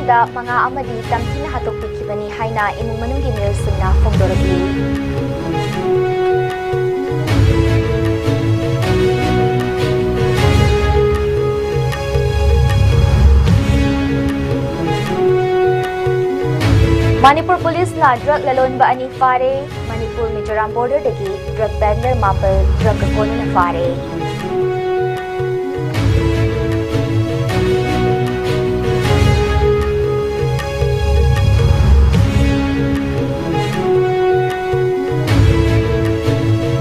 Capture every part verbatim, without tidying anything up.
ꯗ ꯃꯉꯥ ꯑꯃꯗꯤ ꯇꯝꯊꯤꯅ ꯍꯥꯠꯇꯣꯛꯄꯤꯈꯤꯕꯅꯤ ꯍꯥꯏꯅ ꯏꯃꯨꯡ ꯃꯅꯨꯡꯒꯤ ꯃꯤꯑꯣꯏꯁꯤꯡꯅ ꯐꯣꯡꯗꯣꯔꯛꯂꯤ꯫ ꯃꯅꯤꯄꯨꯔ ꯄꯨꯂꯤꯁꯅ ꯗ꯭ꯔꯒ ꯂꯂꯣꯟꯕ ꯑꯅꯤ ꯐꯥꯔꯦ꯫ ꯃꯅꯤꯄꯨꯔ ꯃꯤꯖꯣꯔꯥꯝ ꯕꯣꯔꯗꯔꯗꯒꯤ ꯗ꯭ꯔꯒ ꯄꯦꯗꯂꯔ ꯃꯥꯄꯜ ꯗ꯭ꯔꯒꯀ ꯀꯣꯟꯅꯅ ꯐꯥꯔꯦ꯫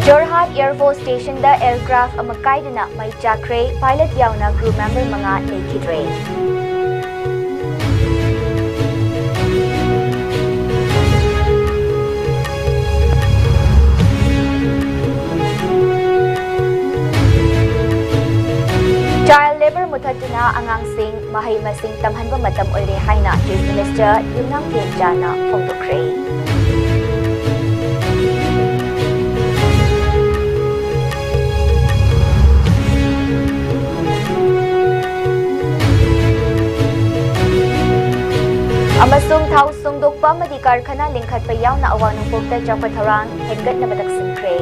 ꯖꯣꯔꯍꯥꯠ ꯑꯦꯌꯔ ꯐꯣꯔꯁ ꯁ꯭ꯇꯦꯁꯟꯗ ꯑꯦꯌꯔꯀ꯭ꯔꯥꯐ ꯑꯃ ꯀꯥꯏꯗꯨꯅ ꯃꯩ ꯆꯥꯛꯈ꯭ꯔꯦ, ꯄꯥꯏꯂꯠ ꯌꯥꯎꯅ ꯀ꯭ꯔꯨ ꯃꯦꯝꯕꯔ ꯃꯉꯥ ꯂꯩꯈꯤꯗ꯭ꯔꯦ꯫ ꯆꯥꯏꯜ ꯂꯦꯕꯔ ꯃꯨꯊꯠꯇꯨꯅ ꯑꯉꯥꯡꯁꯤꯡ ꯃꯍꯩ ꯃꯁꯤꯡ ꯇꯝꯍꯟꯕ ꯃꯇꯝ ꯑꯣꯏꯔꯦ ꯍꯥꯏꯅ ꯆꯤꯐ ꯃꯤꯅꯤꯁꯇꯔ ꯌꯨꯝꯅꯥꯝ ꯈꯦꯝꯆꯥꯅ ꯐꯣꯡꯗꯣꯛꯈ꯭ꯔꯦ꯫ ꯑꯃꯁꯨꯡ ꯊꯥꯎ ꯁꯨꯡꯗꯣꯛꯄ ꯑꯃꯗꯤ ꯀꯥꯔꯈꯥꯅꯥ ꯂꯤꯡꯈꯠꯄ ꯌꯥꯎꯅ ꯑꯋꯥꯡ ꯅꯣꯡꯄꯣꯛꯇ ꯆꯥꯎꯈꯠ ꯊꯧꯔꯥꯡ ꯍꯦꯟꯒꯠꯅꯕ ꯇꯛꯁꯤꯟꯈ꯭ꯔꯦ꯫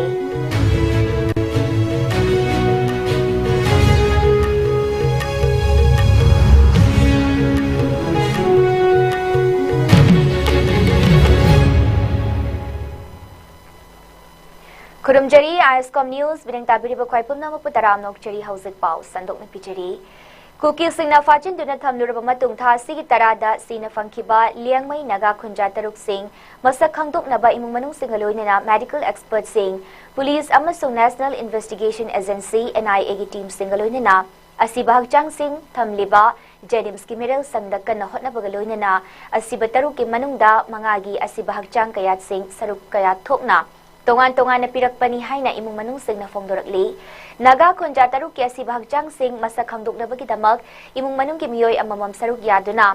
ꯈꯨꯔꯨꯝꯖꯔꯤ, ꯑꯥꯏ ꯑꯦꯁ ꯀꯣꯝ ꯅ꯭ꯌꯨꯁ ꯃꯤꯠꯌꯦꯡ ꯇꯥꯕꯤꯔꯤꯕ ꯈ꯭ꯋꯥꯏ ꯄꯨꯝꯅꯃꯛꯄꯨ ꯇꯔꯥꯝꯅ ꯑꯣꯛꯆꯔꯤ꯫ ꯍꯧꯖꯤꯛ ꯄꯥꯎ ꯁꯟꯗꯣꯛꯅ ꯄꯤꯖꯔꯤ꯫ ꯀꯨꯀꯤꯁꯤꯡꯅ ꯐꯥꯖꯤꯟꯗꯨꯅ ꯊꯝꯂꯨꯔꯕ ꯃꯇꯨꯡ ꯊꯥ ꯑꯁꯤꯒꯤ ꯇꯔꯥꯗ ꯁꯤꯅ ꯐꯪꯈꯤꯕ ꯂꯤꯌꯥꯡꯃꯩ ꯅꯥꯒꯥ ꯈꯨꯟꯖꯥ ꯇꯔꯨꯛꯁꯤꯡ ꯃꯁꯛ ꯈꯪꯗꯣꯛꯅꯕ ꯏꯃꯨꯡ ꯃꯅꯨꯡꯁꯤꯡꯒ ꯂꯣꯏꯅꯅ ꯃꯦꯗꯤꯀꯦꯜ ꯑꯦꯛꯁꯄꯔꯠꯁꯤꯡ, ꯄꯨꯂꯤꯁ ꯑꯃꯁꯨꯡ ꯅꯦꯁꯅꯦꯜ ꯏꯟꯚꯦꯁꯇꯤꯒꯦꯁꯟ ꯑꯦꯖꯦꯟꯁꯤ, ꯑꯦꯟ ꯑꯥꯏ ꯑꯦꯒꯤ ꯇꯤꯝꯁꯤꯡꯒ ꯂꯣꯏꯅꯅ ꯑꯁꯤꯕ ꯍꯛꯆꯥꯡꯁꯤꯡ ꯊꯝꯂꯤꯕ ꯖꯦꯅꯤꯝꯁꯀꯤ ꯃꯤꯔꯦꯜ ꯁꯪꯗ ꯀꯟꯅ ꯍꯣꯠꯅꯕꯒ ꯂꯣꯏꯅꯅ ꯑꯁꯤꯕ ꯇꯔꯨꯛꯀꯤ ꯃꯅꯨꯡꯗ ꯃꯉꯥꯒꯤ ꯑꯁꯤꯕ ꯍꯛꯆꯥꯡ ꯀꯌꯥꯠꯁꯤꯡ ꯁꯔꯨꯛ ꯀꯌꯥ ꯊꯣꯛꯅ ꯇꯣꯉꯥꯟ ꯇꯣꯉꯥꯟꯅ ꯄꯤꯔꯛꯄꯅꯤ ꯍꯥꯏꯅ ꯏꯃꯨꯡ ꯃꯅꯨꯡꯁꯤꯡꯅ ꯐꯣꯡꯗꯣꯔꯛꯂꯤ꯫ ꯅꯥꯒꯥ ꯈꯨꯟꯖꯥ ꯇꯔꯨꯛꯀꯤ ꯑꯁꯤꯕ ꯍꯛꯆꯥꯡꯁꯤꯡ ꯃꯁꯛ ꯈꯪꯗꯣꯛꯅꯕꯒꯤꯗꯃꯛ ꯏꯃꯨꯡ ꯃꯅꯨꯡꯒꯤ ꯃꯤꯑꯣꯏ ꯑꯃꯃꯝ ꯁꯔꯨꯛ ꯌꯥꯗꯨꯅ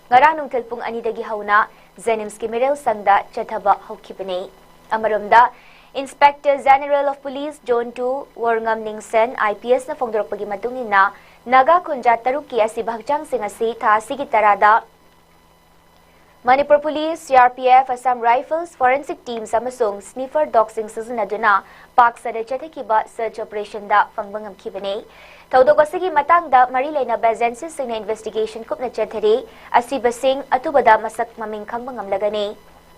ꯉꯔꯥꯡ ꯅꯨꯡꯊꯤꯜ ꯄꯨꯡ ꯑꯅꯤꯗꯒꯤ ꯍꯧꯅ ꯖꯦꯅꯤꯝꯁꯀꯤ ꯃꯤꯔꯦꯜ ꯁꯪꯗ ꯆꯠꯊꯕ ꯍꯧꯈꯤꯕꯅꯤ꯫ ꯑꯃꯔꯣꯝꯗ, inspector general of police zone two Worngam Ningshen, I P ꯑꯦꯁꯅ ꯐꯣꯡꯗꯣꯔꯛꯄꯒꯤ ꯃꯇꯨꯡ ꯏꯟꯅ, ꯅꯥꯒꯥ ꯈꯨꯟꯖꯥ ꯇꯔꯨꯛꯀꯤ ꯑꯁꯤꯕ ꯍꯛꯆꯥꯡꯁꯤꯡ ꯑꯁꯤ ꯊꯥ ꯑꯁꯤꯒꯤ ꯇꯔꯥꯗ Manipur police, C R P F, Assam rifles, forensic teams ꯑꯃꯁꯨꯡ ꯁ꯭ꯅꯤꯐꯔ ꯗꯣꯒꯁꯤꯡ ꯁꯤꯖꯤꯟꯅꯗꯨꯅ ꯄꯥꯛ ꯁꯟꯅ ꯆꯠꯊꯈꯤꯕ ꯁꯔꯆ ꯑꯣꯄꯔꯦꯁꯟꯗ ꯐꯪꯕ ꯉꯝꯈꯤꯕꯅꯤ꯫ ꯊꯧꯗꯣꯛ ꯑꯁꯤꯒꯤ ꯃꯇꯥꯡꯗ ꯃꯔꯤ ꯂꯩꯅꯕ ꯑꯦꯖꯦꯟꯁꯤꯁꯤꯡꯅ ꯏꯟꯚꯦꯁꯇꯤꯒꯦꯁꯟ ꯀꯨꯞꯅ ꯆꯠꯊꯔꯤ꯫ ꯑꯁꯤꯕꯁꯤꯡ ꯑꯊꯨꯕꯗ ꯃꯁꯛ ꯃꯃꯤꯡ ꯈꯪꯕ ꯉꯝꯂꯒꯅꯤ꯫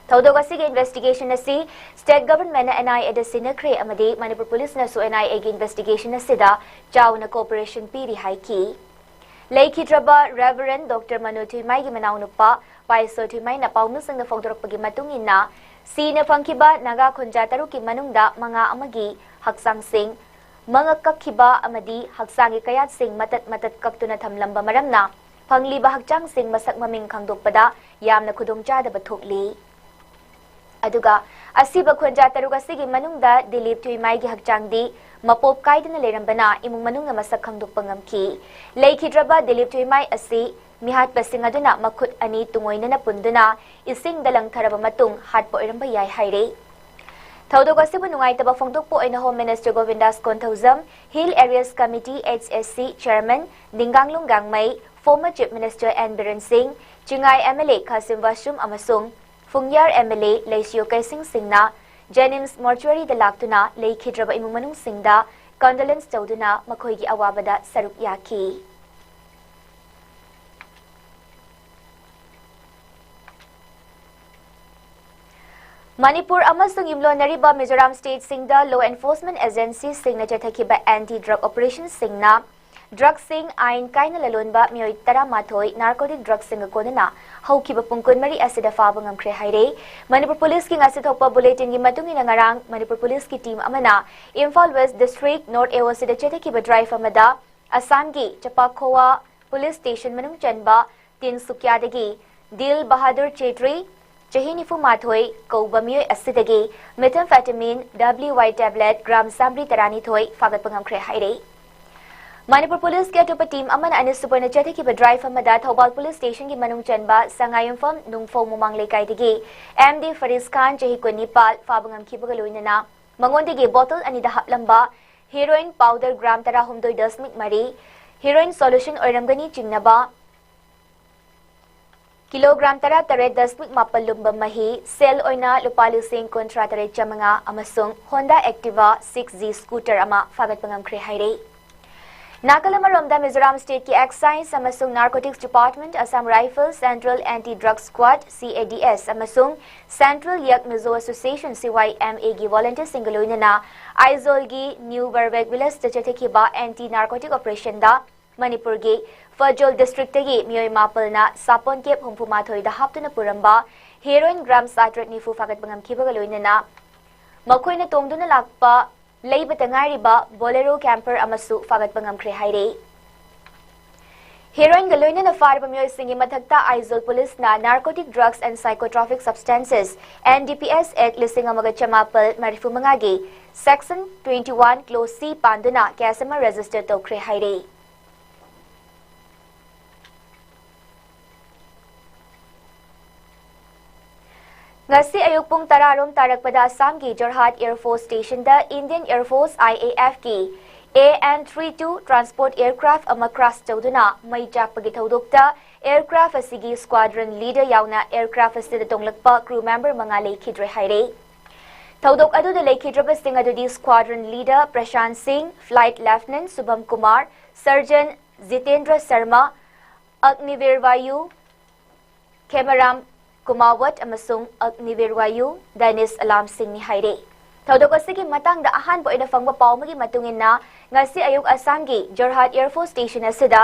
ꯊꯧꯗꯣꯛ ꯑꯁꯤꯒꯤ ꯏꯟꯚꯦꯁꯇꯤꯒꯦꯁꯟ ꯑꯁꯤ ꯁ꯭ꯇꯦꯠ ꯒꯚꯔꯟꯃꯦꯟꯠꯅ ꯑꯦꯟ ꯑꯥꯏ ꯑꯦꯗ ꯁꯤꯟꯅꯈ꯭ꯔꯦ ꯑꯃꯗꯤ ꯃꯅꯤꯄꯨꯔ ꯄꯨꯂꯤꯁꯅꯁꯨ ꯑꯦꯟ ꯑꯥꯏ ꯑꯦꯒꯤ ꯏꯟꯚꯦꯁꯇꯤꯒꯦꯁꯟ ꯑꯁꯤꯗ ꯆꯥꯎꯅ ꯀꯣꯑꯣꯄꯔꯦꯁꯟ ꯄꯤꯔꯤ ꯍꯥꯏꯈꯤ꯫ ꯂꯩꯈꯤꯗ꯭ꯔꯕ ꯔꯦꯚꯔꯦꯟ ꯗꯣꯛꯇꯔ ꯃꯅꯨ ꯊꯨꯏꯃꯥꯏꯒꯤ ꯃꯅꯥꯎꯅꯨꯄꯥ ꯄꯥꯏꯁꯣ ꯊꯨꯏꯃꯥꯏꯅ ꯄꯥꯎꯃꯤꯁꯤꯡꯅ ꯐꯣꯡꯗꯣꯔꯛꯄꯒꯤ ꯃꯇꯨꯡ ꯏꯟꯅ, ꯁꯤꯅ ꯐꯪꯈꯤꯕ ꯅꯥꯒꯥ ꯈꯨꯟꯖꯥ ꯇꯔꯨꯛꯀꯤ ꯃꯅꯨꯡꯗ ꯃꯉꯥ ꯑꯃꯒꯤ ꯍꯛꯆꯥꯡꯁꯤꯡ, ꯃꯉꯛ ꯀꯛꯈꯤꯕ ꯑꯃꯗꯤ ꯍꯛꯆꯥꯡꯒꯤ ꯀꯌꯥꯠꯁꯤꯡ ꯃꯇꯠ ꯃꯇꯠ ꯀꯛꯇꯨꯅ ꯊꯝꯂꯝꯕ ꯃꯔꯝꯅ, ꯐꯪꯂꯤꯕ ꯍꯛꯆꯥꯡꯁꯤꯡ ꯃꯁꯛ ꯃꯃꯤꯡ ꯈꯪꯗꯣꯛꯄꯗ ꯌꯥꯝꯅ ꯈꯨꯗꯣꯡꯆꯥꯗꯕ ꯊꯣꯛꯂꯤ꯫ ꯑꯗꯨꯒ ꯑꯁꯤꯕ ꯈꯨꯟꯖꯥ ꯇꯔꯨꯛ ꯑꯁꯤꯒꯤ ꯃꯅꯨꯡꯗ ꯗꯤꯂꯤꯞ ꯊꯨꯏꯃꯥꯏꯒꯤ ꯍꯛꯆꯥꯡꯗꯤ ꯃꯄꯣꯞ ꯀꯥꯏꯗꯅ ꯂꯩꯔꯝꯕꯅ ꯏꯃꯨꯡ ꯃꯅꯨꯡꯅ ꯃꯁꯛ ꯈꯪꯗꯣꯛꯄ ꯉꯝꯈꯤ꯫ ꯂꯩꯈꯤꯗ꯭ꯔꯕ ꯗꯤꯂꯤꯞ ꯊꯨꯏꯃꯥꯏ ꯑꯁꯤ ꯃꯤꯍꯥꯠꯄꯁꯤꯡ ꯑꯗꯨꯅ ꯃꯈꯨꯠ ꯑꯅꯤ ꯇꯨꯡꯑꯣꯏꯅꯅ ꯄꯨꯟꯗꯨꯅ ꯏꯁꯤꯡꯗ ꯂꯪꯊꯔꯕ ꯃꯇꯨꯡ ꯍꯥꯠꯄ ꯑꯣꯏꯔꯝꯕ ꯌꯥꯏ ꯍꯥꯏꯔꯤ꯫ ꯊꯧꯗꯣꯛ ꯑꯁꯤꯕꯨ ꯅꯨꯡꯉꯥꯏꯇꯕ ꯐꯣꯡꯗꯣꯛꯄ ꯑꯣꯏꯅ home minister Govindas Konthoujam, hill areas committee, H S C, chairman Ninganglung Gangmei, former chief minister N Biren Singh, ꯆꯤꯡꯉꯥꯏ ꯑꯦꯝ ꯑꯦꯜ ꯑꯦ ꯈꯥꯁꯤꯝ ꯋꯥꯁꯨꯝ ꯑꯃꯁꯨꯡ ꯐꯨꯡꯌꯥꯔ ꯑꯦꯝ ꯑꯦꯜ ꯑꯦ ꯂꯩꯁꯤꯌꯣ ꯀꯩꯁꯤꯡ ꯁꯤꯡꯅ ꯖꯦꯅꯤꯝꯁ ꯃꯣꯔꯆꯨꯋꯥꯔꯤꯗ ꯂꯥꯛꯇꯨꯅ ꯂꯩꯈꯤꯗ꯭ꯔꯕ ꯏꯃꯨꯡ ꯃꯅꯨꯡꯁꯤꯡꯗ ꯀꯟꯗꯣꯂꯦꯟꯁ ꯇꯧꯗꯨꯅ ꯃꯈꯣꯏꯒꯤ ꯑꯋꯥꯕꯗ ꯁꯔꯨꯛ ꯌꯥꯈꯤ꯫ ꯃꯅꯤꯄꯨꯔ ꯑꯃꯁꯨꯡ ꯌꯨꯝꯂꯣꯟꯅꯔꯤꯕ ꯃꯤꯖꯣꯔꯥꯝ ꯁ꯭ꯇꯦꯠꯁꯤꯡꯗ ꯂꯣ ꯑꯦꯟꯐꯣꯔꯁꯃꯦꯟꯠ ꯑꯦꯖꯦꯟꯁꯤꯁꯤꯡꯅ ꯆꯠꯊꯈꯤꯕ ꯑꯦꯟꯇꯤ ꯗ꯭ꯔꯒ ꯑꯣꯄꯔꯦꯁꯟꯁꯤꯡꯅ ꯗ꯭ꯔꯒꯁꯤꯡ ꯑꯥꯏꯟ ꯀꯥꯏꯅ ꯂꯂꯣꯟꯕ ꯃꯤꯑꯣꯏ ꯇꯔꯥꯃꯥꯊꯣꯏ ꯅꯥꯔꯀꯣꯇꯤꯛ ꯗ꯭ꯔꯒꯁꯤꯡꯒ ꯀꯣꯟꯅꯅ ꯍꯧꯈꯤꯕ ꯄꯨꯡ ꯀꯨꯟꯃꯔꯤ ꯑꯁꯤꯗ ꯐꯥꯕ ꯉꯝꯈ꯭ꯔꯦ ꯍꯥꯏꯔꯦ꯫ ꯃꯅꯤꯄꯨꯔ ꯄꯨꯂꯤꯁꯀꯤ ꯉꯁꯤ ꯊꯣꯛꯄ ꯕꯨꯂꯦꯇꯤꯟꯒꯤ ꯃꯇꯨꯡ ꯏꯟꯅ, ꯉꯔꯥꯡ ꯃꯅꯤꯄꯨꯔ ꯄꯨꯂꯤꯁꯀꯤ ꯇꯤꯝ ꯑꯃꯅ ꯏꯝꯐꯥꯜ ꯋꯦꯁ ꯗꯤꯁꯇ꯭ꯔꯤꯛ ꯅꯣꯔꯠ ꯑꯦ ꯑꯣ ꯁꯤꯗ ꯆꯠꯊꯈꯤꯕ ꯗ꯭ꯔꯥꯏꯚ ꯑꯃꯗ ꯑꯁꯥꯝꯒꯤ ꯆꯄꯥꯈꯣꯋꯥ ꯄꯨꯂꯤꯁ ꯁ꯭ꯇꯦꯁꯟ ꯃꯅꯨꯡ ꯆꯟꯕ ꯇꯤꯟꯁꯨꯀꯤꯌꯥꯗꯒꯤ ꯗꯤꯜ ꯕꯍꯥꯗꯨꯔ ꯆꯦꯇ꯭ꯔꯤ, ꯆꯍꯤ ꯅꯤꯐꯨ ꯃꯥꯊꯣꯏ ꯀꯧꯕ ꯃꯤꯑꯣꯏ ꯑꯁꯤꯗꯒꯤ methamphetamine, ꯗꯕ꯭ꯂꯤꯌꯨ ꯋꯥꯏ ꯇꯦꯕ꯭ꯂꯦꯠ ꯒ꯭ꯔꯥꯝ ꯆꯥꯃꯔꯤ ꯇꯔꯥꯅꯤꯊꯣꯏ ꯐꯥꯒꯠꯄ ꯉꯝꯈ꯭ꯔꯦ ꯍꯥꯏꯔꯤ꯫ ꯃꯅꯤꯄꯨꯔ ꯄꯨꯂꯤꯁꯀꯤ ꯑꯇꯣꯞꯄ ꯇꯤꯝ ꯑꯃꯅ ꯑꯅꯤꯁꯨꯕ ꯑꯣꯏꯅ ꯆꯠꯊꯈꯤꯕ ꯗ꯭ꯔꯥꯏꯚ ꯑꯃꯗ ꯊꯧꯕꯥꯜ ꯄꯨꯂꯤꯁ ꯁ꯭ꯇꯦꯁꯟꯒꯤ ꯃꯅꯨꯡ ꯆꯟꯕ ꯁꯉꯥꯏꯌꯨꯝꯐꯝ ꯅꯨꯡꯐꯧ ꯃꯨꯃꯥꯡ ꯂꯩꯀꯥꯏꯗꯒꯤ ꯑꯦꯝ ꯗꯤ ꯐꯔꯤꯁ ꯈꯥꯟ, ꯆꯍꯤ ꯀꯨꯟꯅꯤꯄꯥꯜ, ꯐꯥꯕ ꯉꯝꯈꯤꯕꯒ ꯂꯣꯏꯅꯅ ꯃꯉꯣꯟꯗꯒꯤ ꯕꯣꯇꯜ ꯑꯅꯤꯗ ꯍꯥꯞꯂꯝꯕ ꯍꯦꯔꯣꯏꯟ ꯄꯥꯎꯗꯔ ꯒ꯭ꯔꯥꯝ ꯇꯔꯥꯍꯨꯝꯗꯣꯏ ꯗꯁꯃꯤꯛ ꯃꯔꯤ, ꯍꯦꯔꯣꯏꯟ ꯁꯣꯂꯨꯁꯟ ꯑꯣꯏꯔꯝꯒꯅꯤ ꯆꯤꯡꯅꯕ ꯀꯤꯂꯣꯒ꯭ꯔꯥꯝ ꯇꯔꯥꯇꯔꯦꯠ ꯗꯁꯃꯤꯛ ꯃꯥꯄꯜ ꯂꯨꯝꯕ ꯃꯍꯤ, ꯁꯦꯜ ꯑꯣꯏꯅ ꯂꯨꯄꯥ ꯂꯤꯁꯤꯡ ꯀꯨꯟꯊ꯭ꯔꯥ ꯇꯔꯦꯠ ꯆꯥꯃꯉꯥ ꯑꯃꯁꯨꯡ Honda Activa six G scooter ꯑꯃ ꯐꯥꯒꯠꯄ ꯉꯝꯈ꯭ꯔꯦ ꯍꯥꯏꯔꯦ꯫ ꯅꯥꯀꯜ ꯑꯃꯔꯣꯝꯗ, ꯃꯤꯖꯣꯔꯥꯝ stateꯀꯤ Excise ꯑꯃꯁꯨꯡ Narcotics Department, Assam Rifles, Central Anti Drug Squad, C A D S, ꯑꯃꯁꯨꯡ Central Yak Mizo Association, C Y M A, ꯒꯤ volunteersꯁꯤꯡꯒ ꯂꯣꯏꯅꯅ ꯑꯥꯏꯖꯣꯜꯒꯤ New Barwek villageꯇ ꯆꯠꯊꯈꯤꯕ anti narcotic operationꯗ ꯃꯅꯤꯄꯨꯔꯒꯤ ꯐꯖꯣꯜ districtꯇꯒꯤ ꯃꯤꯑꯣꯏ ꯃꯥꯄꯜꯅ ꯁꯥꯄꯣꯟ cap ꯍꯨꯝꯐꯨ ꯃꯥꯊꯣꯏꯗ ꯍꯥꯞꯇꯨꯅ ꯄꯨꯔꯝꯕ heroin gram ꯆꯥꯇ꯭ꯔꯦꯠ ꯅꯤꯐꯨ ꯐꯥꯒꯠꯄ ꯉꯝꯈꯤꯕꯒ ꯂꯣꯏꯅꯅ ꯃꯈꯣꯏꯅ ꯇꯣꯡꯗꯨꯅ ꯂꯥꯛꯄ ꯂꯩꯕꯇ ꯉꯥꯏꯔꯤꯕ Bolero camper ꯑꯃꯁꯨ ꯐꯥꯒꯠꯄ ꯉꯝꯈ꯭ꯔꯦ ꯍꯥꯏꯔꯦ꯫ Heroinꯒ ꯂꯣꯏꯅꯅ ꯐꯥꯔꯕ ꯃꯤꯑꯣꯏꯁꯤꯡꯒꯤ ꯃꯊꯛꯇ ꯑꯥꯏꯖꯣꯜ ꯄꯨꯂꯤꯁꯅ Narcotic Drugs and Psychotropic Substances, N D P S Act ꯂꯤꯁꯤꯡ ꯑꯃꯒ ꯆꯃꯥꯄꯜ ꯃꯔꯤꯐꯨ ꯃꯉꯥꯒꯤ Section twenty one Clause C ꯄꯥꯟꯗꯨꯅ case ꯑꯃ register ꯇꯧꯈ꯭ꯔꯦ ꯍꯥꯏꯔꯦ꯫ ꯉꯁꯤ ꯑꯌꯨꯛ ꯄꯨꯡ ꯇꯔꯥ ꯔꯣꯝ ꯇꯥꯔꯛꯄꯗ ꯑꯁꯥꯝꯒꯤ Jorhat Air Force Stationꯗ Indian Air Force, I A Fꯀꯤ A N three two transport aircraft ꯑꯃ crash ꯇꯧꯗꯨꯅ ꯃꯩ ꯆꯥꯛꯄꯒꯤ ꯊꯧꯗꯣꯛꯇ aircraft ꯑꯁꯤꯒꯤ squadron leader ꯌꯥꯎꯅ aircraft ꯑꯁꯤꯗ ꯇꯣꯡꯂꯛꯄ crew member ꯃꯉꯥ ꯂꯩꯈꯤꯗ꯭ꯔꯦ ꯍꯥꯏꯔꯦ꯫ ꯊꯧꯗꯣꯛ ꯑꯗꯨꯗ ꯂꯩꯈꯤꯗ꯭ꯔꯕꯁꯤꯡ ꯑꯗꯨꯗꯤ squadron leader ꯄ꯭ꯔꯁꯥꯟꯠ ꯁꯤꯡ, flight lieutenant ꯁꯨꯚꯝ Kumar, surgeon Jitendra Sharma, ꯑꯒꯅꯤꯕꯤꯔ ꯚꯥꯌꯨ ꯈꯦꯃꯔꯥꯝ ꯀꯨꯃꯥꯋꯠ ꯑꯃꯁꯨꯡ ꯑꯒꯅꯤꯕꯤꯔ ꯚꯥꯌꯨ ꯗꯦꯅꯤꯁ ꯑꯂꯥꯝ ꯁꯤꯡꯅꯤ ꯍꯥꯏꯔꯦ꯫ ꯊꯧꯗꯣꯛ ꯑꯁꯤꯒꯤ ꯃꯇꯥꯡꯗ ꯑꯍꯥꯟꯕ ꯑꯣꯏꯅ ꯐꯪꯕ ꯄꯥꯎ ꯑꯃꯒꯤ ꯃꯇꯨꯡ ꯏꯟꯅ, ꯉꯁꯤ ꯑꯌꯨꯛ ꯑꯁꯥꯝꯒꯤ ꯖꯣꯔꯍꯥꯠ Air Force Station ꯑꯁꯤꯗ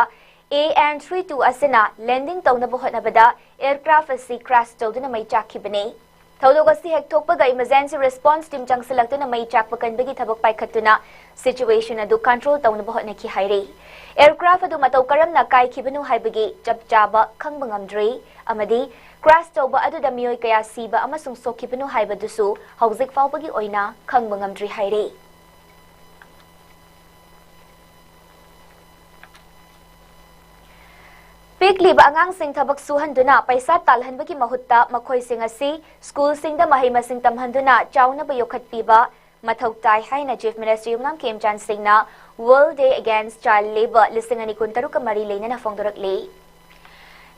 A N three two ꯑꯁꯤꯅ landing ꯇꯧꯅꯕ ꯍꯣꯠꯅꯕꯗ aircraft ꯑꯁꯤ crash ꯇꯧꯗꯨꯅ ꯃꯩ ꯆꯥꯛꯈꯤꯕꯅꯤ꯫ ꯊꯧꯗꯣꯛ ꯑꯁꯤ ꯍꯦꯛ ꯊꯣꯛꯄꯒ emergency response team ꯆꯪꯁꯤꯜꯂꯛꯇꯨꯅ ꯃꯩ ꯆꯥꯛꯄ ꯀꯟꯕꯒꯤ ꯊꯕꯛ ꯄꯥꯏꯈꯠꯇꯨꯅ situation ꯑꯗꯨ control ꯇꯧꯅꯕ ꯍꯣꯠꯅꯈꯤ ꯍꯥꯏꯔꯤ꯫ Aircraft ꯑꯗꯨ ꯃꯇꯧ ꯀꯔꯝꯅ ꯀꯥꯏꯈꯤꯕꯅꯣ ꯍꯥꯏꯕꯒꯤ ꯆꯞ ꯆꯥꯕ ꯈꯪꯕ ꯉꯝꯗ꯭ꯔꯤ ꯑꯃꯗꯤ crash ꯇꯧꯕ ꯑꯗꯨꯗ ꯃꯤꯑꯣꯏ ꯀꯌꯥ ꯁꯤꯕ ꯑꯃꯁꯨꯡ ꯁꯣꯛꯈꯤꯕꯅꯣ ꯍꯥꯏꯕꯗꯨꯁꯨ ꯍꯧꯖꯤꯛ ꯐꯥꯎꯕꯒꯤ ꯑꯣꯏꯅ ꯈꯪꯕ ꯉꯝꯗ꯭ꯔꯤ ꯍꯥꯏꯔꯤ꯫ ꯄꯤꯛꯂꯤꯕ ꯑꯉꯥꯡꯁꯤꯡ ꯊꯕꯛ ꯁꯨꯍꯟꯗꯨꯅ ꯄꯩꯁꯥ ꯇꯥꯜꯍꯟꯕꯒꯤ ꯃꯍꯨꯠꯇ ꯃꯈꯣꯏꯁꯤꯡ ꯑꯁꯤ ꯁ꯭ꯀꯨꯜꯁꯤꯡꯗ ꯃꯍꯩ ꯃꯁꯤꯡ ꯇꯝꯍꯟꯗꯨꯅ ꯆꯥꯎꯅꯕ ꯌꯣꯛꯈꯠꯄꯤꯕ ꯃꯊꯧ ꯇꯥꯏ ꯍꯥꯏꯅ Chief Minister ꯌꯨꯝꯅꯥꯝ ꯈꯦꯝꯆꯥꯟ ꯁꯤꯡꯅ World Day Against Child Labour ꯂꯤꯁꯤꯡ ꯑꯅꯤ ꯀꯨꯟꯇꯔꯨꯛꯀ ꯃꯔꯤ ꯂꯩꯅꯅ ꯐꯣꯡꯗꯣꯔꯛꯂꯤ꯫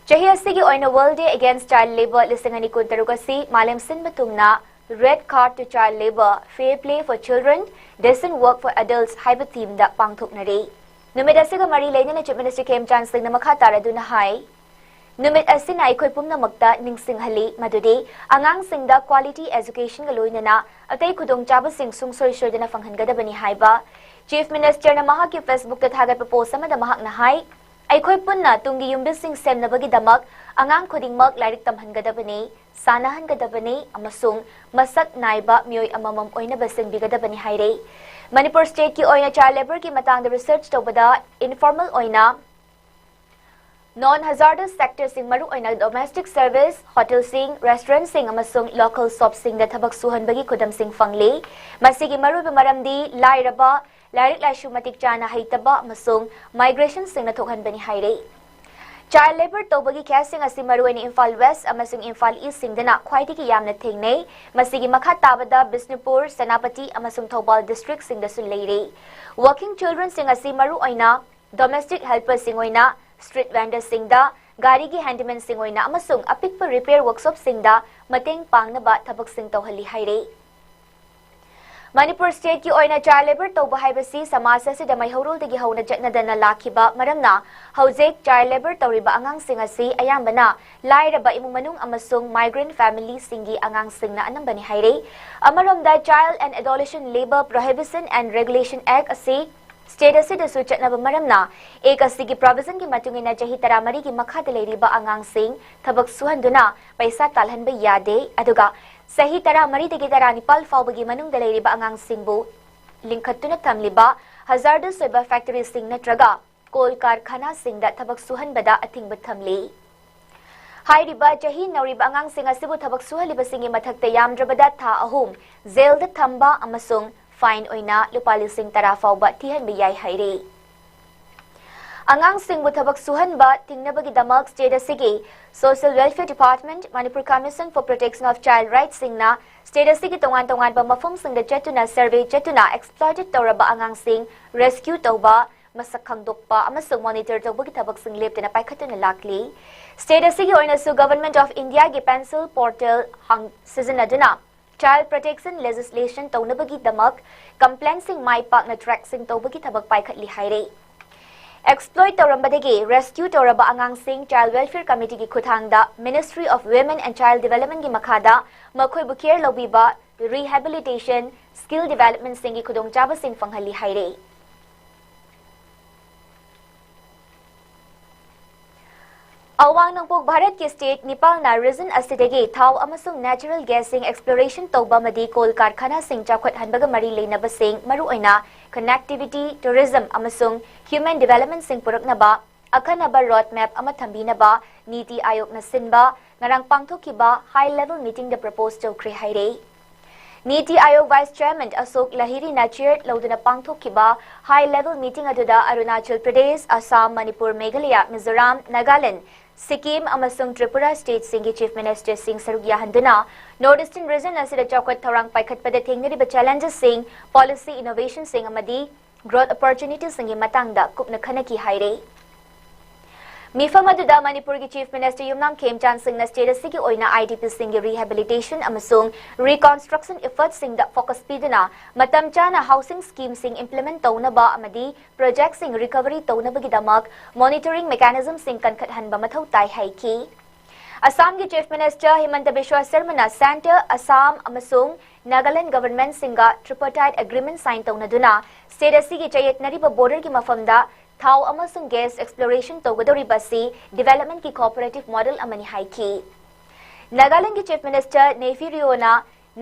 ꯆꯍꯤ ꯑꯁꯤꯒꯤ ꯑꯣꯏꯅ World Day Against Child Labour ꯂꯤꯁꯤꯡ ꯑꯅꯤ ꯀꯨꯟꯇꯔꯨꯛ ꯑꯁꯤ ꯃꯥꯂꯦꯝ ꯁꯤꯟꯕ ꯊꯨꯡꯅ Red Card to Child Labour, Fair Play for Children, Decent Work for Adults ꯍꯥꯏꯕ theme ꯗ ꯄꯥꯡꯊꯣꯛꯅꯔꯤ꯫ ꯅꯨꯃꯤꯠ ꯑꯁꯤꯒ ꯃꯔꯤ ꯂꯩꯅꯅ Chief Minister ꯈꯦꯝꯆꯥꯟ ꯁꯤꯡꯅ ꯃꯈꯥ ꯇꯥꯔꯗꯨꯅ ꯍꯥꯏ, ꯅꯨꯃꯤꯠ ꯑꯁꯤꯅ ꯑꯩꯈꯣꯏ ꯄꯨꯝꯅꯃꯛꯇ ꯅꯤꯡꯁꯤꯡꯍꯜꯂꯤ ꯃꯗꯨꯗꯤ ꯑꯉꯥꯡꯁꯤꯡꯗ quality education ꯒ ꯂꯣꯏꯅꯅ ꯑꯇꯩ ꯈꯨꯗꯣꯡꯆꯥꯕꯁꯤꯡ ꯁꯨꯡꯁꯣꯏ ꯁꯣꯏꯗꯅ ꯐꯪꯍꯟꯒꯗꯕꯅꯤ ꯍꯥꯏꯕ꯫ Chief Minister ꯅ ꯃꯍꯥꯛꯀꯤ Facebook ꯇ ꯊꯥꯒꯠꯄ post ꯑꯃꯗ ꯃꯍꯥꯛꯅ ꯍꯥꯏ, ꯑꯩꯈꯣꯏ ꯄꯨꯟꯅ ꯇꯨꯡꯒꯤ ꯌꯨꯝꯕꯤꯁꯤꯡ ꯁꯦꯝꯅꯕꯒꯤꯗꯃꯛ ꯑꯉꯥꯡ ꯈꯨꯗꯤꯡꯃꯛ ꯂꯥꯏꯔꯤꯛ ꯇꯝꯍꯟꯒꯗꯕꯅꯤ, ꯁꯥꯟꯅꯍꯟꯒꯗꯕꯅꯤ ꯑꯃꯁꯨꯡ ꯃꯁꯛ ꯅꯥꯏꯕ ꯃꯤꯑꯣꯏ ꯑꯃꯃꯝ ꯑꯣꯏꯅꯕ ꯁꯦꯝꯕꯤꯒꯗꯕꯅꯤ ꯍꯥꯏꯔꯦ꯫ ꯃꯅꯤꯄꯨꯔ state ꯀꯤ ꯑꯣꯏꯅ child labour ꯒꯤ ꯃꯇꯥꯡꯗ research ꯇꯧꯕꯗ informal ꯑꯣꯏꯅ non hazardous sector ꯁꯤꯡ, ꯃꯔꯨꯑꯣꯏꯅ domestic service, hotel ꯁꯤꯡ, restaurant ꯁꯤꯡ ꯑꯃꯁꯨꯡ local shop ꯁꯤꯡꯗ ꯊꯕꯛ ꯁꯨꯍꯟꯕꯒꯤ ꯈꯨꯗꯝꯁꯤꯡ ꯐꯪꯂꯤ꯫ ꯃꯁꯤꯒꯤ ꯃꯔꯨꯑꯣꯏꯕ ꯃꯔꯝꯗꯤ ꯂꯥꯏꯔꯕ, ꯂꯥꯏꯔꯤꯛ ꯂꯥꯏꯁꯨ ꯃꯇꯤꯛ ꯆꯥꯅ ꯍꯩꯇꯕ ꯑꯃꯁꯨꯡ migration ꯁꯤꯡꯅ ꯊꯣꯛꯍꯟꯕꯅꯤ ꯍꯥꯏꯔꯤ꯫ Child labour ꯇꯧꯕꯒꯤ case ꯁꯤꯡ ꯑꯁꯤ ꯃꯔꯨꯑꯣꯏꯅ ꯏꯝꯐꯥꯜ West ꯑꯃꯁꯨꯡ ꯏꯝꯐꯥꯜ East ꯁꯤꯡꯗꯅ ꯈ꯭ꯋꯥꯏꯗꯒꯤ ꯌꯥꯝꯅ ꯊꯦꯡꯅꯩ꯫ ꯃꯁꯤꯒꯤ ꯃꯈꯥ ꯇꯥꯕꯗ ꯕꯤꯁꯅꯨꯄꯨꯔ, ꯁꯦꯅꯥꯄꯇꯤ ꯑꯃꯁꯨꯡ ꯊꯧꯕꯥꯜ district ꯁꯤꯡꯗꯁꯨ ꯂꯩꯔꯤ꯫ Working children ꯁꯤꯡ ꯑꯁꯤ ꯃꯔꯨꯑꯣꯏꯅ domestic helper ꯁꯤꯡ ꯑꯣꯏꯅ, street vendor ꯁꯤꯡꯗ, ꯒꯥꯔꯤꯒꯤ handyman ꯁꯤꯡ ꯑꯣꯏꯅ ꯑꯃꯁꯨꯡ ꯑꯄꯤꯛꯄ repair workshop ꯁꯤꯡꯗ ꯃꯇꯦꯡ ꯄꯥꯡꯅꯕ ꯊꯕꯛꯁꯤꯡ ꯇꯧꯍꯜꯂꯤ ꯍꯥꯏꯔꯤ꯫ ꯃꯅꯤꯄꯨꯔ state ꯀꯤ ꯑꯣꯏꯅ child labour ꯇꯧꯕ ꯍꯥꯏꯕꯁꯤ ꯁꯃꯥꯖ ꯑꯁꯤꯗ ꯃꯩꯍꯧꯔꯣꯜꯗꯒꯤ ꯍꯧꯅ ꯆꯠꯅꯗꯅ ꯂꯥꯛꯈꯤꯕ ꯃꯔꯝꯅ, ꯍꯧꯖꯤꯛ child labour ꯇꯧꯔꯤꯕ ꯑꯉꯥꯡꯁꯤꯡ ꯑꯁꯤ ꯑꯌꯥꯝꯕꯅ ꯂꯥꯏꯔꯕ ꯏꯃꯨꯡ ꯃꯅꯨꯡ ꯑꯃꯁꯨꯡ migrant family ꯁꯤꯡꯒꯤ ꯑꯉꯥꯡꯁꯤꯡꯅ ꯑꯅꯝꯕꯅꯤ ꯍꯥꯏꯔꯤ꯫ ꯑꯃꯔꯣꯝꯗ, Child and Adolescent Labour Prohibition and Regulation Act ꯑꯁꯤ state ꯑꯁꯤꯗꯁꯨ ꯆꯠꯅꯕ ꯃꯔꯝꯅ, Act ꯑꯁꯤꯒꯤ provision ꯒꯤ ꯃꯇꯨꯡ ꯏꯟꯅ ꯆꯍꯤ ꯇꯔꯥꯃꯔꯤꯒꯤ ꯃꯈꯥꯗ ꯂꯩꯔꯤꯕ ꯑꯉꯥꯡꯁꯤꯡ ꯊꯕꯛ ꯁꯨꯍꯟꯗꯨꯅ ꯄꯩꯁꯥ ꯇꯥꯜꯍꯟꯕ ꯌꯥꯗꯦ, ꯑꯗꯨꯒ ꯆꯍꯤ ꯇꯔꯥꯃꯔꯤꯗꯒꯤ ꯇꯔꯥꯅꯤꯄꯥꯜ ꯐꯥꯎꯕꯒꯤ ꯃꯅꯨꯡꯗ ꯂꯩꯔꯤꯕ ꯑꯉꯥꯡꯁꯤꯡꯕꯨ ꯂꯤꯡꯈꯠꯇꯨꯅ ꯊꯝꯂꯤꯕ hazardous ꯑꯣꯏꯕ factory ꯁꯤꯡ ꯅꯠꯇ꯭ꯔꯒ coal ꯀꯥꯔꯈꯥꯅꯥꯁꯤꯡꯗ ꯊꯕꯛ ꯁꯨꯍꯟꯕꯗ ꯑꯊꯤꯡꯕ ꯊꯝꯂꯤ꯫ ꯍꯥꯏꯔꯤꯕ ꯆꯍꯤ ꯅꯧꯔꯤꯕ ꯑꯉꯥꯡꯁꯤꯡ ꯑꯁꯤꯕꯨ ꯊꯕꯛ ꯁꯨꯍꯜꯂꯤꯕꯁꯤꯡꯒꯤ ꯃꯊꯛꯇ ꯌꯥꯝꯗ꯭ꯔꯕꯗ ꯊꯥ ꯑꯍꯨꯝ jail ꯗ ꯊꯝꯕ ꯑꯃꯁꯨꯡ fine ꯑꯣꯏꯅ ꯂꯨꯄꯥ ꯂꯤꯁꯤꯡ ꯇꯔꯥ ꯐꯥꯎꯕ ꯊꯤꯍꯟꯕ ꯌꯥꯏ ꯍꯥꯏꯔꯤ꯫ ꯑꯉꯥꯡꯁꯤꯡꯕꯨ ꯊꯕꯛ ꯁꯨꯍꯟꯕ ꯊꯤꯡꯅꯕꯒꯤꯗꯃꯛ state ꯑꯁꯤꯒꯤ Social Welfare Department, Manipur Commission for Protection of Child Rights ꯁꯤꯡꯅ state ꯑꯁꯤꯒꯤ ꯇꯣꯉꯥꯟ ꯇꯣꯉꯥꯟꯕ ꯃꯐꯝꯁꯤꯡꯗ ꯆꯠꯇꯨꯅ survey ꯆꯠꯇꯨꯅ exploited ꯇꯧꯔꯕ ꯑꯉꯥꯡꯁꯤꯡ rescue ꯇꯧꯕ, ꯃꯁꯛ ꯈꯪꯗꯣꯛꯄ ꯑꯃꯁꯨꯡ monitor ꯇꯧꯕꯒꯤ ꯊꯕꯛꯁꯤꯡ ꯂꯦꯞꯇꯅ ꯄꯥꯏꯈꯠꯇꯨꯅ ꯂꯥꯛꯂꯤ꯫ State ꯑꯁꯤꯒꯤ ꯑꯣꯏꯅꯁꯨ Government of India ꯒꯤ PENSIL portal ꯍꯥꯡ-, ꯁꯤꯖꯤꯟꯅꯗꯨꯅ child protection legislation ꯇꯧꯅꯕꯒꯤꯗꯃꯛ complaint ꯁꯤꯡ ꯃꯥꯏ ꯄꯥꯛꯅ track ꯁꯤꯡ ꯇꯧꯕꯒꯤ ꯊꯕꯛ ꯄꯥꯏꯈꯠꯂꯤ ꯍꯥꯏꯔꯤ꯫ Exploit ꯇꯧꯔꯝꯕꯗꯒꯤ rescue ꯇꯧꯔꯕ ꯑꯉꯥꯡꯁꯤꯡ Child Welfare Committee ꯒꯤ ꯈꯨꯠꯊꯥꯡꯗ Ministry of Women and Child Development ꯀꯤ ꯃꯈꯥꯗ ꯃꯈꯣꯏꯕꯨ care ꯂꯧꯕꯤꯕ, rehabilitation, skill development ꯁꯤꯡꯒꯤ ꯈꯨꯗꯣꯡꯆꯥꯕꯁꯤꯡ ꯐꯪꯍꯜꯂꯤ ꯍꯥꯏꯔꯤ꯫ ꯑꯋꯥꯡ ꯅꯣꯡꯄꯣꯛ ꯚꯥꯔꯠꯀꯤ state ꯅꯤꯄꯥꯜꯅ region ꯑꯁꯤꯗꯒꯤ ꯊꯥꯎ ꯑꯃꯁꯨꯡ natural gas ꯁꯤꯡ exploration ꯇꯧꯕ ꯑꯃꯗꯤ coal ꯀꯥꯔꯈꯥꯅꯥꯁꯤꯡ ꯆꯥꯎꯈꯠꯍꯟꯕꯒ ꯃꯔꯤ ꯂꯩꯅꯕꯁꯤꯡ, ꯃꯔꯨꯑꯣꯏꯅ connectivity, tourism ꯑꯃꯁꯨꯡ human development ꯁꯤꯡ ꯄꯨꯔꯛꯅꯕ ꯑꯈꯟꯅꯕ road map ꯑꯃ ꯊꯝꯕꯤꯅꯕ ꯅꯤꯇꯤ ꯑꯥꯌꯣꯒꯅ ꯁꯤꯟꯕ ꯉꯔꯥꯡ ꯄꯥꯡꯊꯣꯛꯈꯤꯕ high level meeting ꯗ propose ꯇꯧꯈ꯭ꯔꯦ ꯍꯥꯏꯔꯦ꯫ ꯅꯤꯇꯤ ꯑꯥꯌꯣꯒ Vice Chairman ꯑꯁꯣꯛ ꯂꯍꯤꯔꯤꯅ chair ꯂꯧꯗꯨꯅ ꯄꯥꯡꯊꯣꯛꯈꯤꯕ high level meeting ꯑꯗꯨꯗ ꯑꯔꯨꯅꯥꯆꯜ ꯄ꯭ꯔꯗꯦꯁ, ꯑꯁꯥꯝ, ꯃꯅꯤꯄꯨꯔ, ꯃꯦꯘꯥꯂꯌꯥ, ꯃꯤꯖꯣꯔꯥꯝ, ꯅꯥꯒꯥꯂꯦꯟ, ꯁꯤꯛꯀꯤꯝ ꯑꯃꯁꯨꯡ ꯇ꯭ꯔꯤꯄꯨꯔꯥ state ꯁꯤꯡꯒꯤ chief minister ꯁꯤꯡ ꯁꯔꯨꯛ ꯌꯥꯍꯟꯗꯨꯅ North Eastern region ꯑꯁꯤꯗ ꯆꯥꯎꯈꯠ ꯊꯧꯔꯥꯡ ꯄꯥꯏꯈꯠꯄꯗ ꯊꯦꯡꯅꯔꯤꯕ challenges ꯁꯤꯡ, policy innovation ꯁꯤꯡ ꯑꯃꯗꯤ growth opportunity ꯁꯤꯡꯒꯤ ꯃꯇꯥꯡꯗ ꯀꯨꯞꯅ ꯈꯟꯅꯈꯤ ꯍꯥꯏꯔꯦ꯫ ꯃꯤꯐꯝ ꯑꯗꯨꯗ ꯃꯅꯤꯄꯨꯔꯒꯤ Chief Minister ꯌꯨꯝꯅꯥꯝ ꯈꯦꯝꯆꯥꯟ ꯁꯤꯡꯅ state ꯑꯁꯤꯒꯤ ꯑꯣꯏꯅ IDP ꯁꯤꯡꯒꯤ rehabilitation ꯑꯃꯁꯨꯡ reconstruction effort ꯁꯤꯡꯗ focus ꯄꯤꯗꯨꯅ ꯃꯇꯝ ꯆꯥꯅ housing scheme ꯁꯤꯡ implement ꯇꯧꯅꯕ ꯑꯃꯗꯤ project ꯁꯤꯡ recovery ꯇꯧꯅꯕꯒꯤꯗꯃꯛ monitoring mechanism ꯁꯤꯡ ꯀꯟꯈꯠꯍꯟꯕ ꯃꯊꯧ ꯇꯥꯏ ꯍꯥꯏꯈꯤ꯫ ꯑꯁꯥꯝꯒꯤ Chief Minister ꯍꯤꯃꯟꯇ Visva ꯁꯔꯃꯅ Centre, Assam ꯑꯃꯁꯨꯡ ꯅꯥꯒꯥꯂꯦꯟ government ꯁꯤꯡꯒ tripartite agreement sign ꯇꯧꯅꯗꯨꯅ state ꯑꯁꯤꯒꯤ ꯆꯌꯦꯠꯅꯔꯤꯕ border ꯒꯤ ꯃꯐꯝꯗ ꯊꯥꯎ ꯑꯃꯁꯨꯡ gas exploration ꯇꯧꯒꯗꯧꯔꯤꯕ ꯑꯁꯤ development ꯀꯤ cooperative model ꯑꯃꯅꯤ ꯍꯥꯏꯈꯤ꯫ ꯅꯥꯒꯥꯂꯦꯟꯒꯤ Chief Minister ꯅꯦꯐꯤ ꯔꯤꯑꯣꯅ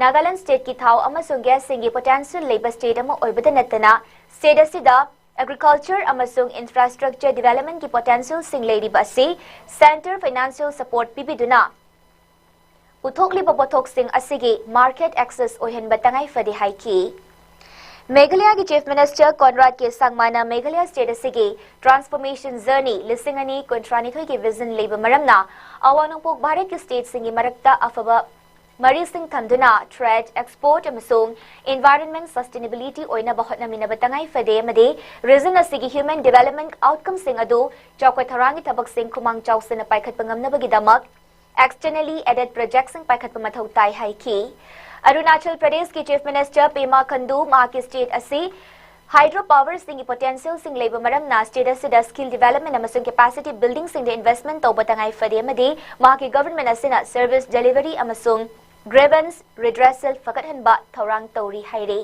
ꯅꯥꯒꯥꯂꯦꯟ state ꯀꯤ ꯊꯥꯎ ꯑꯃꯁꯨꯡ gas ꯁꯤꯡꯒꯤ potential ꯂꯩꯕ state ꯑꯃ ꯑꯣꯏꯕꯇ ꯅꯠꯇꯅ state ꯑꯁꯤꯗ agriculture ꯑꯃꯁꯨꯡ infrastructure development ꯀꯤ potential ꯁꯤꯡ ꯂꯩꯔꯤꯕ ꯑꯁꯤ centre financial support ꯄꯤꯕꯤꯗꯨꯅ ꯄꯨꯊꯣꯛꯂꯤꯕ ꯄꯣꯠꯊꯣꯛꯁꯤꯡ ꯑꯁꯤꯒꯤ market access ꯑꯣꯏꯍꯟꯕ ꯇꯉꯥꯏ ꯐꯗꯦ ꯍꯥꯏꯈꯤ꯫ ꯃꯦꯘꯥꯂꯌꯥꯒꯤ Chief Minister ꯀꯣꯟꯔꯥꯗ ꯀꯦ ꯁꯪꯃꯥꯅ ꯃꯦꯘꯥꯂꯌꯥ state ꯑꯁꯤꯒꯤ transformation journey ꯂꯤꯁꯤꯡ ꯑꯅꯤ ꯀꯨꯟꯊ꯭ꯔꯥꯅꯤꯊꯣꯏꯒꯤ vision ꯂꯩꯕ ꯃꯔꯝꯅ ꯑꯋꯥꯡ ꯅꯣꯡꯄꯣꯛ ꯚꯥꯔꯠꯀꯤ state ꯁꯤꯡꯒꯤ ꯃꯔꯛꯇ ꯑꯐꯕ ꯃꯔꯤꯁꯤꯡ ꯊꯝꯗꯨꯅ trade, export ꯑꯃꯁꯨꯡ environment sustainability ꯑꯣꯏꯅꯕ ꯍꯣꯠꯅꯃꯤꯟꯅꯕ ꯇꯉꯥꯏ ꯐꯗꯦ ꯑꯃꯗꯤ region ꯑꯁꯤꯒꯤ human development outcomeꯁꯤꯡ ꯑꯗꯨ ꯆꯥꯎꯈꯠ ꯊꯧꯔꯥꯡꯒꯤ ꯊꯕꯛꯁꯤꯡ ꯈꯨꯃꯥꯡ ꯆꯥꯎꯁꯤꯟꯅ ꯄꯥꯏꯈꯠꯄ ꯉꯝꯅꯕꯒꯤꯗꯃꯛ externally aided projectꯁꯤꯡ ꯄꯥꯏꯈꯠꯄ ꯃꯊꯧ ꯇꯥꯏ ꯍꯥꯏꯈꯤ꯫ ꯑꯔꯨꯅꯥꯆꯜ ꯄ꯭ꯔꯗꯦꯁꯀꯤ Chief Minister Pema Khandu ꯃꯍꯥꯛꯀꯤ state ꯑꯁꯤ hydro powerꯁꯤꯡꯒꯤ potentialꯁꯤꯡ ꯂꯩꯕ ꯃꯔꯝꯅ state ꯑꯁꯤꯗ skill development ꯑꯃꯁꯨꯡ capacity buildingꯁꯤꯡꯗ investment ꯇꯧꯕ ꯇꯉꯥꯏ ꯐꯗꯦ ꯑꯃꯗꯤ ꯃꯍꯥꯛꯀꯤ government ꯑꯁꯤꯅ service delivery ꯑꯃꯁꯨꯡ grievance redressal ꯐꯒꯠꯍꯟꯕ ꯊꯧꯔꯥꯡ ꯇꯧꯔꯤ ꯍꯥꯏꯔꯤ꯫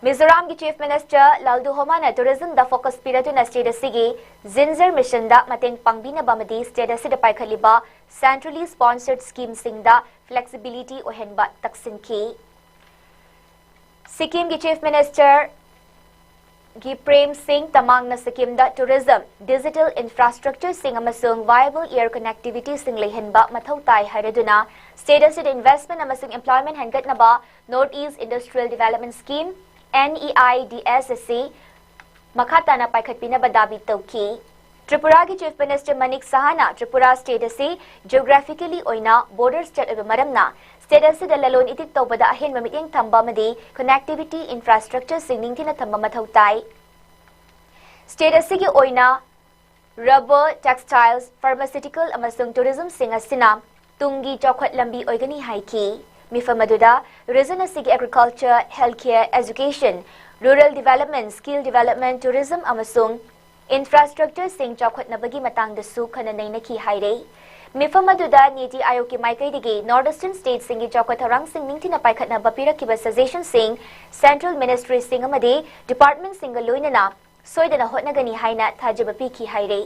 ꯃꯤꯖꯣꯔꯥꯝꯒꯤ Chief Minister ꯂꯥꯜꯗꯨꯍꯣꯃꯥꯅ tourismꯗ focus ꯄꯤꯔꯗꯨꯅ state ꯑꯁꯤꯒꯤ Ginger Missionꯗ ꯃꯇꯦꯡ ꯄꯥꯡꯕꯤꯅꯕ ꯑꯃꯗꯤ state ꯑꯁꯤꯗ ꯄꯥꯏꯈꯠꯂꯤꯕ centrally sponsored schemeꯁꯤꯡꯗ flexibility ꯑꯣꯏꯍꯟꯕ ꯇꯛꯁꯤꯟꯈꯤ꯫ ꯁꯤꯛꯀꯤꯝꯒꯤ Chief Minister ꯒꯤ ꯄ꯭ꯔꯦꯝ ꯁꯤꯡ ꯇꯃꯥꯡꯅ ꯁꯤꯛꯀꯤꯝꯗ tourism, digital infrastructureꯁꯤꯡ ꯑꯃꯁꯨꯡ viable air connectivityꯁꯤꯡ ꯂꯩꯍꯟꯕ ꯃꯊꯧ ꯇꯥꯏ ꯍꯥꯏꯔꯗꯨꯅ state ꯑꯁꯤꯗ investment ꯑꯃꯁꯨꯡ employment ꯍꯦꯟꯒꯠꯅꯕ North East Industrial Development Scheme, NEIDS ꯑꯁꯤ ꯃꯈꯥ ꯇꯥꯅ ꯄꯥꯏꯈꯠꯄꯤꯅꯕ ꯗꯥꯕꯤ ꯇꯧꯈꯤ꯫ ꯇ꯭ꯔꯤꯄꯨꯔꯥꯒꯤ Chief Minister Manik ꯁꯍꯥꯅ Tripura state ꯑꯁꯤ geographically ꯑꯣꯏꯅ border state ꯑꯣꯏꯕ ꯃꯔꯝꯅ state ꯑꯁꯤꯗ ꯂꯂꯣꯟ ꯏꯇꯤꯛ ꯇꯧꯕꯗ ꯑꯍꯦꯟꯕ ꯃꯤꯠꯌꯦꯡ ꯊꯝꯕ ꯑꯃꯗꯤ connectivity infrastructureꯁꯤꯡ ꯅꯤꯡꯊꯤꯅ ꯊꯝꯕ ꯃꯊꯧ ꯇꯥꯏ꯫ State ꯑꯁꯤꯒꯤ ꯑꯣꯏꯅ rubber, textiles, pharmaceutical ꯑꯃꯁꯨꯡ tourismꯁꯤꯡ ꯑꯁꯤꯅ ꯇꯨꯡꯒꯤ ꯆꯥꯎꯈꯠ ꯂꯝꯕꯤ ꯑꯣꯏꯒꯅꯤ ꯍꯥꯏꯈꯤ꯫ ꯃꯤꯐꯝ ꯑꯗꯨꯗ region ꯑꯁꯤꯒꯤ agriculture, healthcare, education, rural development, skill development, tourism ꯑꯃꯁꯨꯡ infrastructureꯁꯤꯡ ꯆꯥꯎꯈꯠꯅꯕꯒꯤ ꯃꯇꯥꯡꯗꯁꯨ ꯈꯟꯅ ꯅꯩꯅꯈꯤ ꯍꯥꯏꯔꯦ꯫ ꯃꯤꯐꯝ ꯑꯗꯨꯗ ꯅꯤꯇꯤ ꯑꯥꯌꯣꯒꯀꯤ ꯃꯥꯏꯀꯩꯗꯒꯤ North Eastern stateꯁꯤꯡꯒꯤ ꯆꯥꯎꯈꯠ ꯊꯧꯔꯥꯡꯁꯤꯡ ꯅꯤꯡꯊꯤꯅ ꯄꯥꯏꯈꯠꯅꯕ ꯄꯤꯔꯛꯈꯤꯕ suggestionꯁꯤꯡ central ministryꯁꯤꯡ ꯑꯃꯗꯤ departmentꯁꯤꯡꯒ ꯂꯣꯏꯅꯅ ꯁꯣꯏꯗꯅ ꯍꯣꯠꯅꯒꯅꯤ ꯍꯥꯏꯅ ꯊꯥꯖꯕ ꯄꯤꯈꯤ ꯍꯥꯏꯔꯦ꯫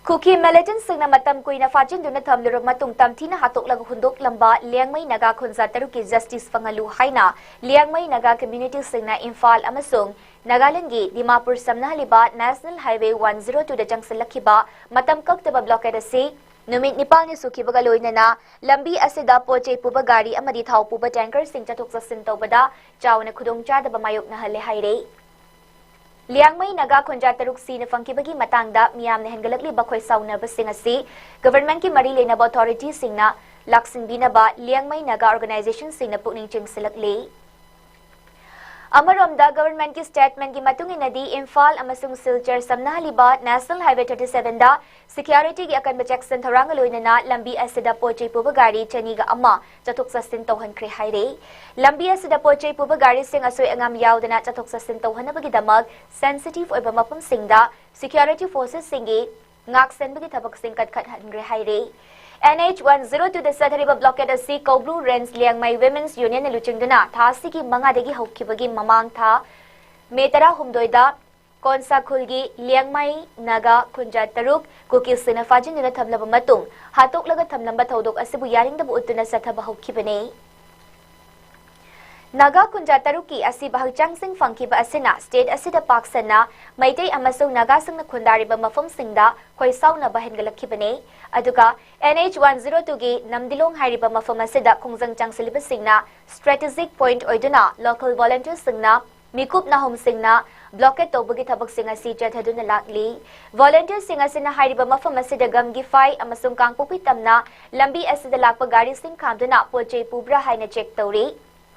ꯈꯨꯀꯤ militantꯁꯤꯡꯅ ꯃꯇꯝ ꯀꯨꯏꯅ ꯐꯥꯖꯤꯟꯗꯨꯅ ꯊꯝꯂꯨꯔꯕ ꯃꯇꯨꯡ ꯇꯝꯊꯤꯅ ꯍꯥꯠꯇꯣꯛꯂꯒ ꯍꯨꯟꯗꯣꯛꯂꯝꯕ ꯂꯤꯌꯥꯡꯃꯩ ꯅꯥꯒꯥ ꯈꯨꯟꯖꯥ ꯇꯔꯨꯛꯀꯤ justice ꯐꯪꯍꯜꯂꯨ ꯍꯥꯏꯅ ꯂꯤꯌꯥꯡꯃꯩ ꯅꯥꯒꯥ communityꯁꯤꯡꯅ ꯏꯝꯐꯥꯜ ꯑꯃꯁꯨꯡ ꯅꯥꯒꯥꯂꯦꯟꯗꯒꯤ Dimapur ꯁꯝꯅꯍꯜꯂꯤꯕ National Highway one zero twoꯗ ꯆꯪꯁꯤꯜꯂꯛꯈꯤꯕ ꯃꯇꯝ ꯀꯛꯇꯕ blockade ꯑꯁꯤ ꯅꯨꯃꯤꯠ ꯅꯤꯄꯥꯜꯅꯤ ꯁꯨꯈꯤꯕꯒ ꯂꯣꯏꯅꯅ ꯂꯝꯕꯤ ꯑꯁꯤꯗ ꯄꯣꯠ ꯆꯩ ꯄꯨꯕ ꯒꯥꯔꯤ ꯑꯃꯗꯤ ꯊꯥꯎ ꯄꯨꯕ tankerꯁꯤꯡ ꯆꯠꯊꯣꯛ ꯆꯠꯁꯤꯟ ꯇꯧꯕꯗ ꯆꯥꯎꯅ ꯈꯨꯗꯣꯡꯆꯥꯗꯕ ꯃꯥꯌꯣꯛꯅꯍꯜꯂꯦ ꯍꯥꯏꯔꯦ꯫ ꯂꯤꯌꯥꯡꯃꯩ ꯅꯥꯒꯥ ꯈꯨꯟꯖꯥ ꯇꯔꯨꯛ ꯁꯤꯅ ꯐꯪꯈꯤꯕꯒꯤ ꯃꯇꯥꯡꯗ ꯃꯤꯌꯥꯝꯅ ꯍꯦꯟꯒꯠꯂꯛꯂꯤꯕ ꯈꯣꯏꯁꯥꯎꯅꯕꯁꯤꯡ ꯑꯁꯤ ꯒꯚꯔꯟꯃꯦꯟꯠꯀꯤ ꯃꯔꯤ ꯂꯩꯅꯕ ꯑꯣꯊꯣꯔꯤꯇꯤꯁꯤꯡꯅ ꯂꯥꯛꯁꯤꯟꯕꯤꯅꯕ ꯂꯤꯌꯥꯡꯃꯩ ꯅꯥꯒꯥ ꯑꯣꯔꯒꯅꯥꯏꯖꯦꯁꯟꯁꯤꯡꯅ ꯄꯨꯛꯅꯤꯡ ꯆꯤꯡꯁꯤꯜꯂꯛꯂꯤ꯫ ꯑꯃꯔꯣꯝꯗ, ꯒꯚꯔꯟꯃꯦꯟꯠꯀꯤ ꯁ꯭ꯇꯦꯠꯃꯦꯟꯠꯀꯤ ꯃꯇꯨꯡ ꯏꯟꯅꯗꯤ, ꯏꯝꯐꯥꯜ ꯑꯃꯁꯨꯡ ꯁꯤꯜꯆꯔ ꯁꯝꯅꯍꯜꯂꯤꯕ ꯅꯦꯁꯅꯦꯜ ꯍꯥꯏꯋꯦ thirty sevenꯗ ꯁꯦꯀ꯭ꯌꯨꯔꯤꯇꯤꯒꯤ ꯑꯀꯟꯕ ꯆꯦꯛꯁꯤꯟ ꯊꯧꯔꯥꯡꯒ ꯂꯣꯏꯅꯅ ꯂꯝꯕꯤ ꯑꯁꯤꯗ ꯄꯣꯠ ꯆꯩ ꯄꯨꯕ ꯒꯥꯔꯤ ꯆꯅꯤꯒ ꯑꯃ ꯆꯠꯊꯣꯛ ꯆꯠꯁꯤꯟ ꯇꯧꯍꯟꯈ꯭ꯔꯦ ꯍꯥꯏꯔꯦ꯫ ꯂꯝꯕꯤ ꯑꯁꯤꯗ ꯄꯣꯠ ꯆꯩ ꯄꯨꯕ ꯒꯥꯔꯤꯁꯤꯡ ꯑꯁꯣꯏ ꯑꯉꯥꯝ ꯌꯥꯎꯗꯅ ꯆꯠꯊꯣꯛ ꯆꯠꯁꯤꯟ ꯇꯧꯍꯟꯅꯕꯒꯤꯗꯃꯛ ꯁꯦꯟꯁꯤꯇꯤꯚ ꯑꯣꯏꯕ ꯃꯐꯝꯁꯤꯡꯗ ꯁꯦꯀ꯭ꯌꯨꯔꯤꯇꯤ ꯐꯣꯔꯁꯦꯁꯁꯤꯡꯒꯤ ꯉꯥꯛꯁꯦꯟꯕꯒꯤ ꯊꯕꯛꯁꯤꯡ ꯀꯟꯈꯠꯍꯟꯈ꯭ꯔꯦ ꯍꯥꯏꯔꯦ꯫ N H one zero twoꯗ ꯆꯠꯊꯔꯤꯕ ꯕ꯭ꯂꯣꯀꯦꯗ ꯑꯁꯤ ꯀꯧꯕ꯭ꯔꯨ ꯔꯦꯟꯖ ꯂꯤꯌꯥꯡꯃꯩ ꯋꯤꯃꯦꯟꯁ ꯌꯨꯅꯤꯌꯟꯅ ꯂꯨꯆꯤꯡꯗꯨꯅ ꯊꯥ ꯑꯁꯤꯒꯤ ꯃꯉꯥꯗꯒꯤ ꯍꯧꯈꯤꯕꯒꯤ ꯃꯃꯥꯡ ꯊꯥ ꯃꯦ ꯇꯔꯥꯍꯨꯝꯗꯣꯏꯗ ꯀꯣꯟꯁꯥ ꯈꯨꯜꯒꯤ ꯂꯤꯌꯥꯡꯃꯩ ꯅꯥꯒꯥ ꯈꯨꯟꯖꯥ ꯇꯔꯨꯛ ꯀꯨꯀꯤꯁꯤꯡꯅ ꯐꯥꯖꯤꯟꯗꯨꯅ ꯊꯝꯂꯕ ꯃꯇꯨꯡ, ꯍꯥꯠꯇꯣꯛꯂꯒ ꯊꯝꯂꯝꯕ ꯊꯧꯗꯣꯛ ꯑꯁꯤꯕꯨ ꯌꯥꯅꯤꯡꯗꯕ ꯎꯠꯇꯨꯅ ꯆꯠꯊꯕ ꯍꯧꯈꯤꯕꯅꯤ꯫ ꯅꯥꯒꯥ ꯈꯨꯟꯖꯥ ꯇꯔꯨꯛꯀꯤ ꯑꯁꯤꯕ ꯍꯛꯆꯥꯡꯁꯤꯡ ꯐꯪꯈꯤꯕ ꯑꯁꯤꯅ ꯁ꯭ꯇꯦꯠ ꯑꯁꯤꯗ ꯄꯥꯛ ꯁꯟꯅ ꯃꯩꯇꯩ ꯑꯃꯁꯨꯡ ꯅꯥꯒꯥꯁꯤꯡꯅ ꯈꯨꯟꯗꯥꯔꯤꯕ ꯃꯐꯝꯁꯤꯡꯗ ꯈꯣꯏꯁꯥꯎꯅꯕ ꯍꯦꯟꯒꯠꯂꯛꯈꯤꯕꯅꯤ꯫ ꯑꯗꯨꯒ N H one zero twoꯒꯤ ꯅꯝꯗꯤꯂꯣꯡ ꯍꯥꯏꯔꯤꯕ ꯃꯐꯝ ꯑꯁꯤꯗ ꯈꯣꯡꯖꯪ ꯆꯪꯁꯤꯜꯂꯤꯕꯁꯤꯡꯅ ꯁ꯭ꯇ꯭ꯔꯦꯇꯦꯖꯤꯛ ꯄꯣꯏꯟꯠ ꯑꯣꯏꯗꯨꯅ ꯂꯣꯀꯦꯜ ꯚꯣꯂꯨꯟꯇꯤꯌꯔꯁꯤꯡꯅ ꯃꯤꯀꯨꯞ ꯅꯥꯍꯨꯝꯁꯤꯡꯅ ꯕ꯭ꯂꯣꯀꯦꯗ ꯇꯧꯕꯒꯤ ꯊꯕꯛꯁꯤꯡ ꯑꯁꯤ ꯆꯠꯊꯗꯨꯅ ꯂꯥꯛꯂꯤ꯫ ꯚꯣꯂꯨꯟꯇꯤꯌꯔꯁꯤꯡ ꯑꯁꯤꯅ ꯍꯥꯏꯔꯤꯕ ꯃꯐꯝ ꯑꯁꯤꯗ ꯒꯝꯒꯤꯐꯥꯏ ꯑꯃꯁꯨꯡ ꯀꯥꯡꯄꯣꯛꯄꯤ ꯇꯝꯅ ꯂꯝꯕꯤ ꯑꯁꯤꯗ ꯂꯥꯛꯄ ꯒꯥꯔꯤꯁꯤꯡ ꯈꯥꯝꯗꯨꯅ ꯄꯣꯠ ꯆꯩ ꯄꯨꯕ꯭ꯔꯥ ꯍꯥꯏꯅ ꯆꯦꯛ ꯇꯧꯔꯤ꯫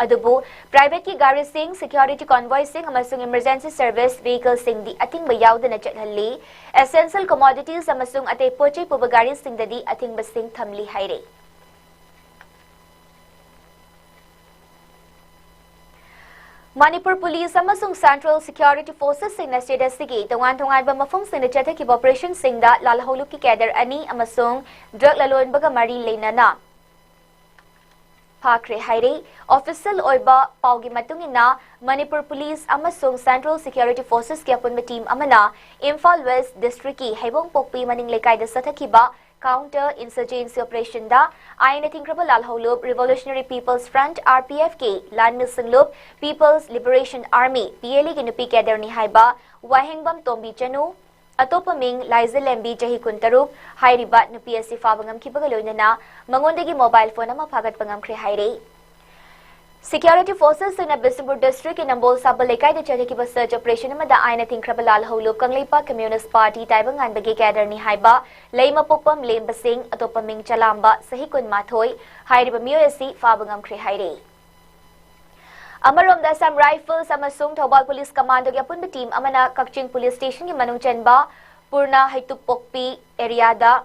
ꯑꯗꯨꯕꯨ ꯄ꯭ꯔꯥꯏꯚꯦꯠꯀꯤ ꯒꯥꯔꯤꯁꯤꯡ, ꯁꯦꯀ꯭ꯌꯨꯔꯤꯇꯤ ꯀꯣꯟꯚꯣꯏꯁꯤꯡ ꯑꯃꯁꯨꯡ ꯏꯃꯔꯖꯦꯟꯁꯤ ꯁꯔꯚꯤꯁ ꯚꯤꯍꯤꯀꯜꯁꯤꯡꯗꯤ ꯑꯊꯤꯡꯕ ꯌꯥꯎꯗꯅ ꯆꯠꯍꯜꯂꯤ꯫ ꯑꯦꯁꯦꯟꯁꯤꯌꯦꯜ ꯀꯃꯣꯗꯤꯇꯤꯁ ꯑꯃꯁꯨꯡ ꯑꯇꯩ ꯄꯣꯠ ꯆꯩ ꯄꯨꯕ ꯒꯥꯔꯤꯁꯤꯡꯗꯗꯤ ꯑꯊꯤꯡꯕꯁꯤꯡ ꯊꯝꯂꯤ ꯍꯥꯏꯔꯤ꯫ ꯃꯅꯤꯄꯨꯔ ꯄꯨꯂꯤꯁ ꯑꯃꯁꯨꯡ ꯁꯦꯟꯇ꯭ꯔꯦꯜ ꯁꯦꯀ꯭ꯌꯨꯔꯤꯇꯤ ꯐꯣꯔꯁꯦꯁꯁꯤꯡꯅ ꯁ꯭ꯇꯦꯠ ꯑꯁꯤꯒꯤ ꯇꯣꯉꯥꯟ ꯇꯣꯉꯥꯟꯕ ꯃꯐꯝꯁꯤꯡꯗ ꯆꯠꯊꯈꯤꯕ ꯑꯣꯄꯔꯦꯁꯟꯁꯤꯡꯗ ꯂꯥꯜꯍꯧꯂꯨꯞꯀꯤ ꯀꯦꯗꯔ ꯑꯅꯤ ꯑꯃꯁꯨꯡ ꯗ꯭ꯔꯒ ꯂꯂꯣꯟꯕꯒ ꯃꯔꯤ ꯂꯩꯅꯅ ꯐꯥꯈ꯭ꯔꯦ ꯍꯥꯏꯔꯤ꯫ ꯑꯣꯐꯤꯁꯤꯌꯦꯜ ꯑꯣꯏꯕ ꯄꯥꯎꯒꯤ ꯃꯇꯨꯡ ꯏꯟꯅ, ꯃꯅꯤꯄꯨꯔ ꯄꯨꯂꯤꯁ ꯑꯃꯁꯨꯡ ꯁꯦꯟꯇ꯭ꯔꯦꯜ ꯁꯦꯀ꯭ꯌꯨꯔꯤꯇꯤ ꯐꯣꯔꯁꯦꯁꯀꯤ ꯑꯄꯨꯟꯕ ꯇꯤꯝ ꯑꯃꯅ ꯏꯝꯐꯥꯜ ꯋꯦꯁ ꯗꯤꯁꯇ꯭ꯔꯤꯛꯀꯤ ꯍꯩꯕꯣꯡꯄꯣꯛꯄꯤ ꯃꯅꯤꯡ ꯂꯩꯀꯥꯏꯗ ꯆꯠꯊꯈꯤꯕ ꯀꯥꯎꯟꯇꯔ ꯏꯟꯁꯔꯖꯦꯟꯁꯤ ꯑꯣꯄꯔꯦꯁꯟꯗ ꯑꯥꯏꯟꯅ ꯊꯤꯡꯈ꯭ꯔꯕ ꯂꯥꯜꯍꯧꯂꯨꯞ revolutionary peoples front, R P F, ꯀꯤ ꯂꯥꯟꯃꯤꯁꯤꯡ ꯂꯨꯞ peoples liberation army, P L A, ꯒꯤ ꯅꯨꯄꯤ ꯀꯦꯗꯔꯅꯤ ꯍꯥꯏꯕ ꯋꯥꯍꯦꯡꯕꯝ ꯇꯣꯝꯕꯤ ꯆꯅꯨ, ꯑꯇꯣꯞꯄ ꯃꯤꯡ ꯂꯥꯏꯖꯂꯦꯝꯕꯤ, ꯆꯍꯤ ꯀꯨꯟꯇꯔꯨꯛ, ꯍꯥꯏꯔꯤꯕ ꯅꯨꯄꯤ ꯑꯁꯤ ꯐꯥꯕ ꯉꯝꯈꯤꯕꯒ ꯂꯣꯏꯅꯅ ꯃꯉꯣꯟꯗꯒꯤ ꯃꯣꯕꯥꯏꯜ ꯐꯣꯟ ꯑꯃ ꯐꯥꯒꯠꯄ ꯉꯝꯈ꯭ꯔꯦ ꯍꯥꯏꯔꯤ꯫ Security forces ꯁꯤꯡꯅ ꯕꯤꯁꯅꯨꯄꯨꯔ district ꯀꯤ ꯅꯝꯕꯣꯜ ꯁꯥꯕ ꯂꯩꯀꯥꯏꯗ ꯆꯠꯊꯈꯤꯕ search operation ꯑꯃꯗ ꯑꯥꯏꯟꯅ ꯊꯤꯡꯈ꯭ꯔꯕ ꯂꯥꯜꯍꯧꯂꯨꯞ ꯀꯪꯂꯩꯄꯥꯛ Communist Party ꯇꯥꯏꯕꯪꯉꯥꯟꯕꯒꯤ cadre ꯅꯤ ꯍꯥꯏꯕ ꯂꯩꯃꯄꯣꯛꯄꯝ ꯂꯦꯝꯕ ꯁꯤꯡ, ꯑꯇꯣꯞꯄ ꯃꯤꯡ ꯆꯂꯥꯝꯕ, ꯆꯍꯤ ꯀꯨꯟꯃꯥꯊꯣꯏ ꯍꯥꯏꯔꯤꯕ ꯃꯤꯑꯣꯏ ꯑꯁꯤ ꯐꯥꯕ ꯉꯝꯈ꯭ꯔꯦ ꯍꯥꯏꯔꯤ꯫ ꯑꯃꯔꯣꯝꯗ, Assam Rifles ꯑꯃꯁꯨꯡ ꯊꯧꯕꯥꯜ Police Commando ꯒꯤ ꯑꯄꯨꯟꯕ team ꯑꯃꯅ ꯀꯛꯆꯤꯡ Police Station ꯒꯤ ꯃꯅꯨꯡ ꯆꯟꯕ ꯄꯨꯔꯅ ꯍꯩꯇꯨꯞꯄꯣꯛꯄꯤ area ꯗ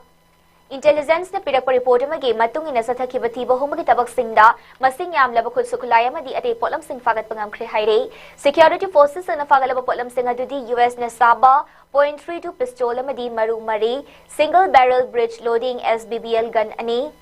intelligence ꯅ ꯄꯤꯔꯛꯄ report ꯑꯃꯒꯤ ꯃꯇꯨꯡ ꯏꯟꯅ ꯆꯠꯊꯈꯤꯕ ꯊꯤꯕ ꯍꯨꯝꯕꯒꯤ ꯊꯕꯛꯁꯤꯡꯗ ꯃꯁꯤꯡ ꯌꯥꯝꯂꯕ ꯈꯨꯠꯁꯨ ꯈꯨꯠꯂꯥꯏ ꯑꯃꯗꯤ ꯑꯇꯩ ꯄꯣꯠꯂꯝꯁꯤꯡ ꯐꯥꯒꯠꯄ ꯉꯝꯈ꯭ꯔꯦ ꯍꯥꯏꯔꯦ꯫ Security forces ꯁꯤꯡꯅ ꯐꯥꯒꯠꯂꯕ ꯄꯣꯠꯂꯝꯁꯤꯡ ꯑꯗꯨꯗꯤ U S ꯅ ꯁꯥꯕ point three two pistol ꯑꯃꯗꯤ ꯃꯔꯨ ꯃꯔꯤ, single barrel breech loading S B B L gun ꯑꯅꯤ,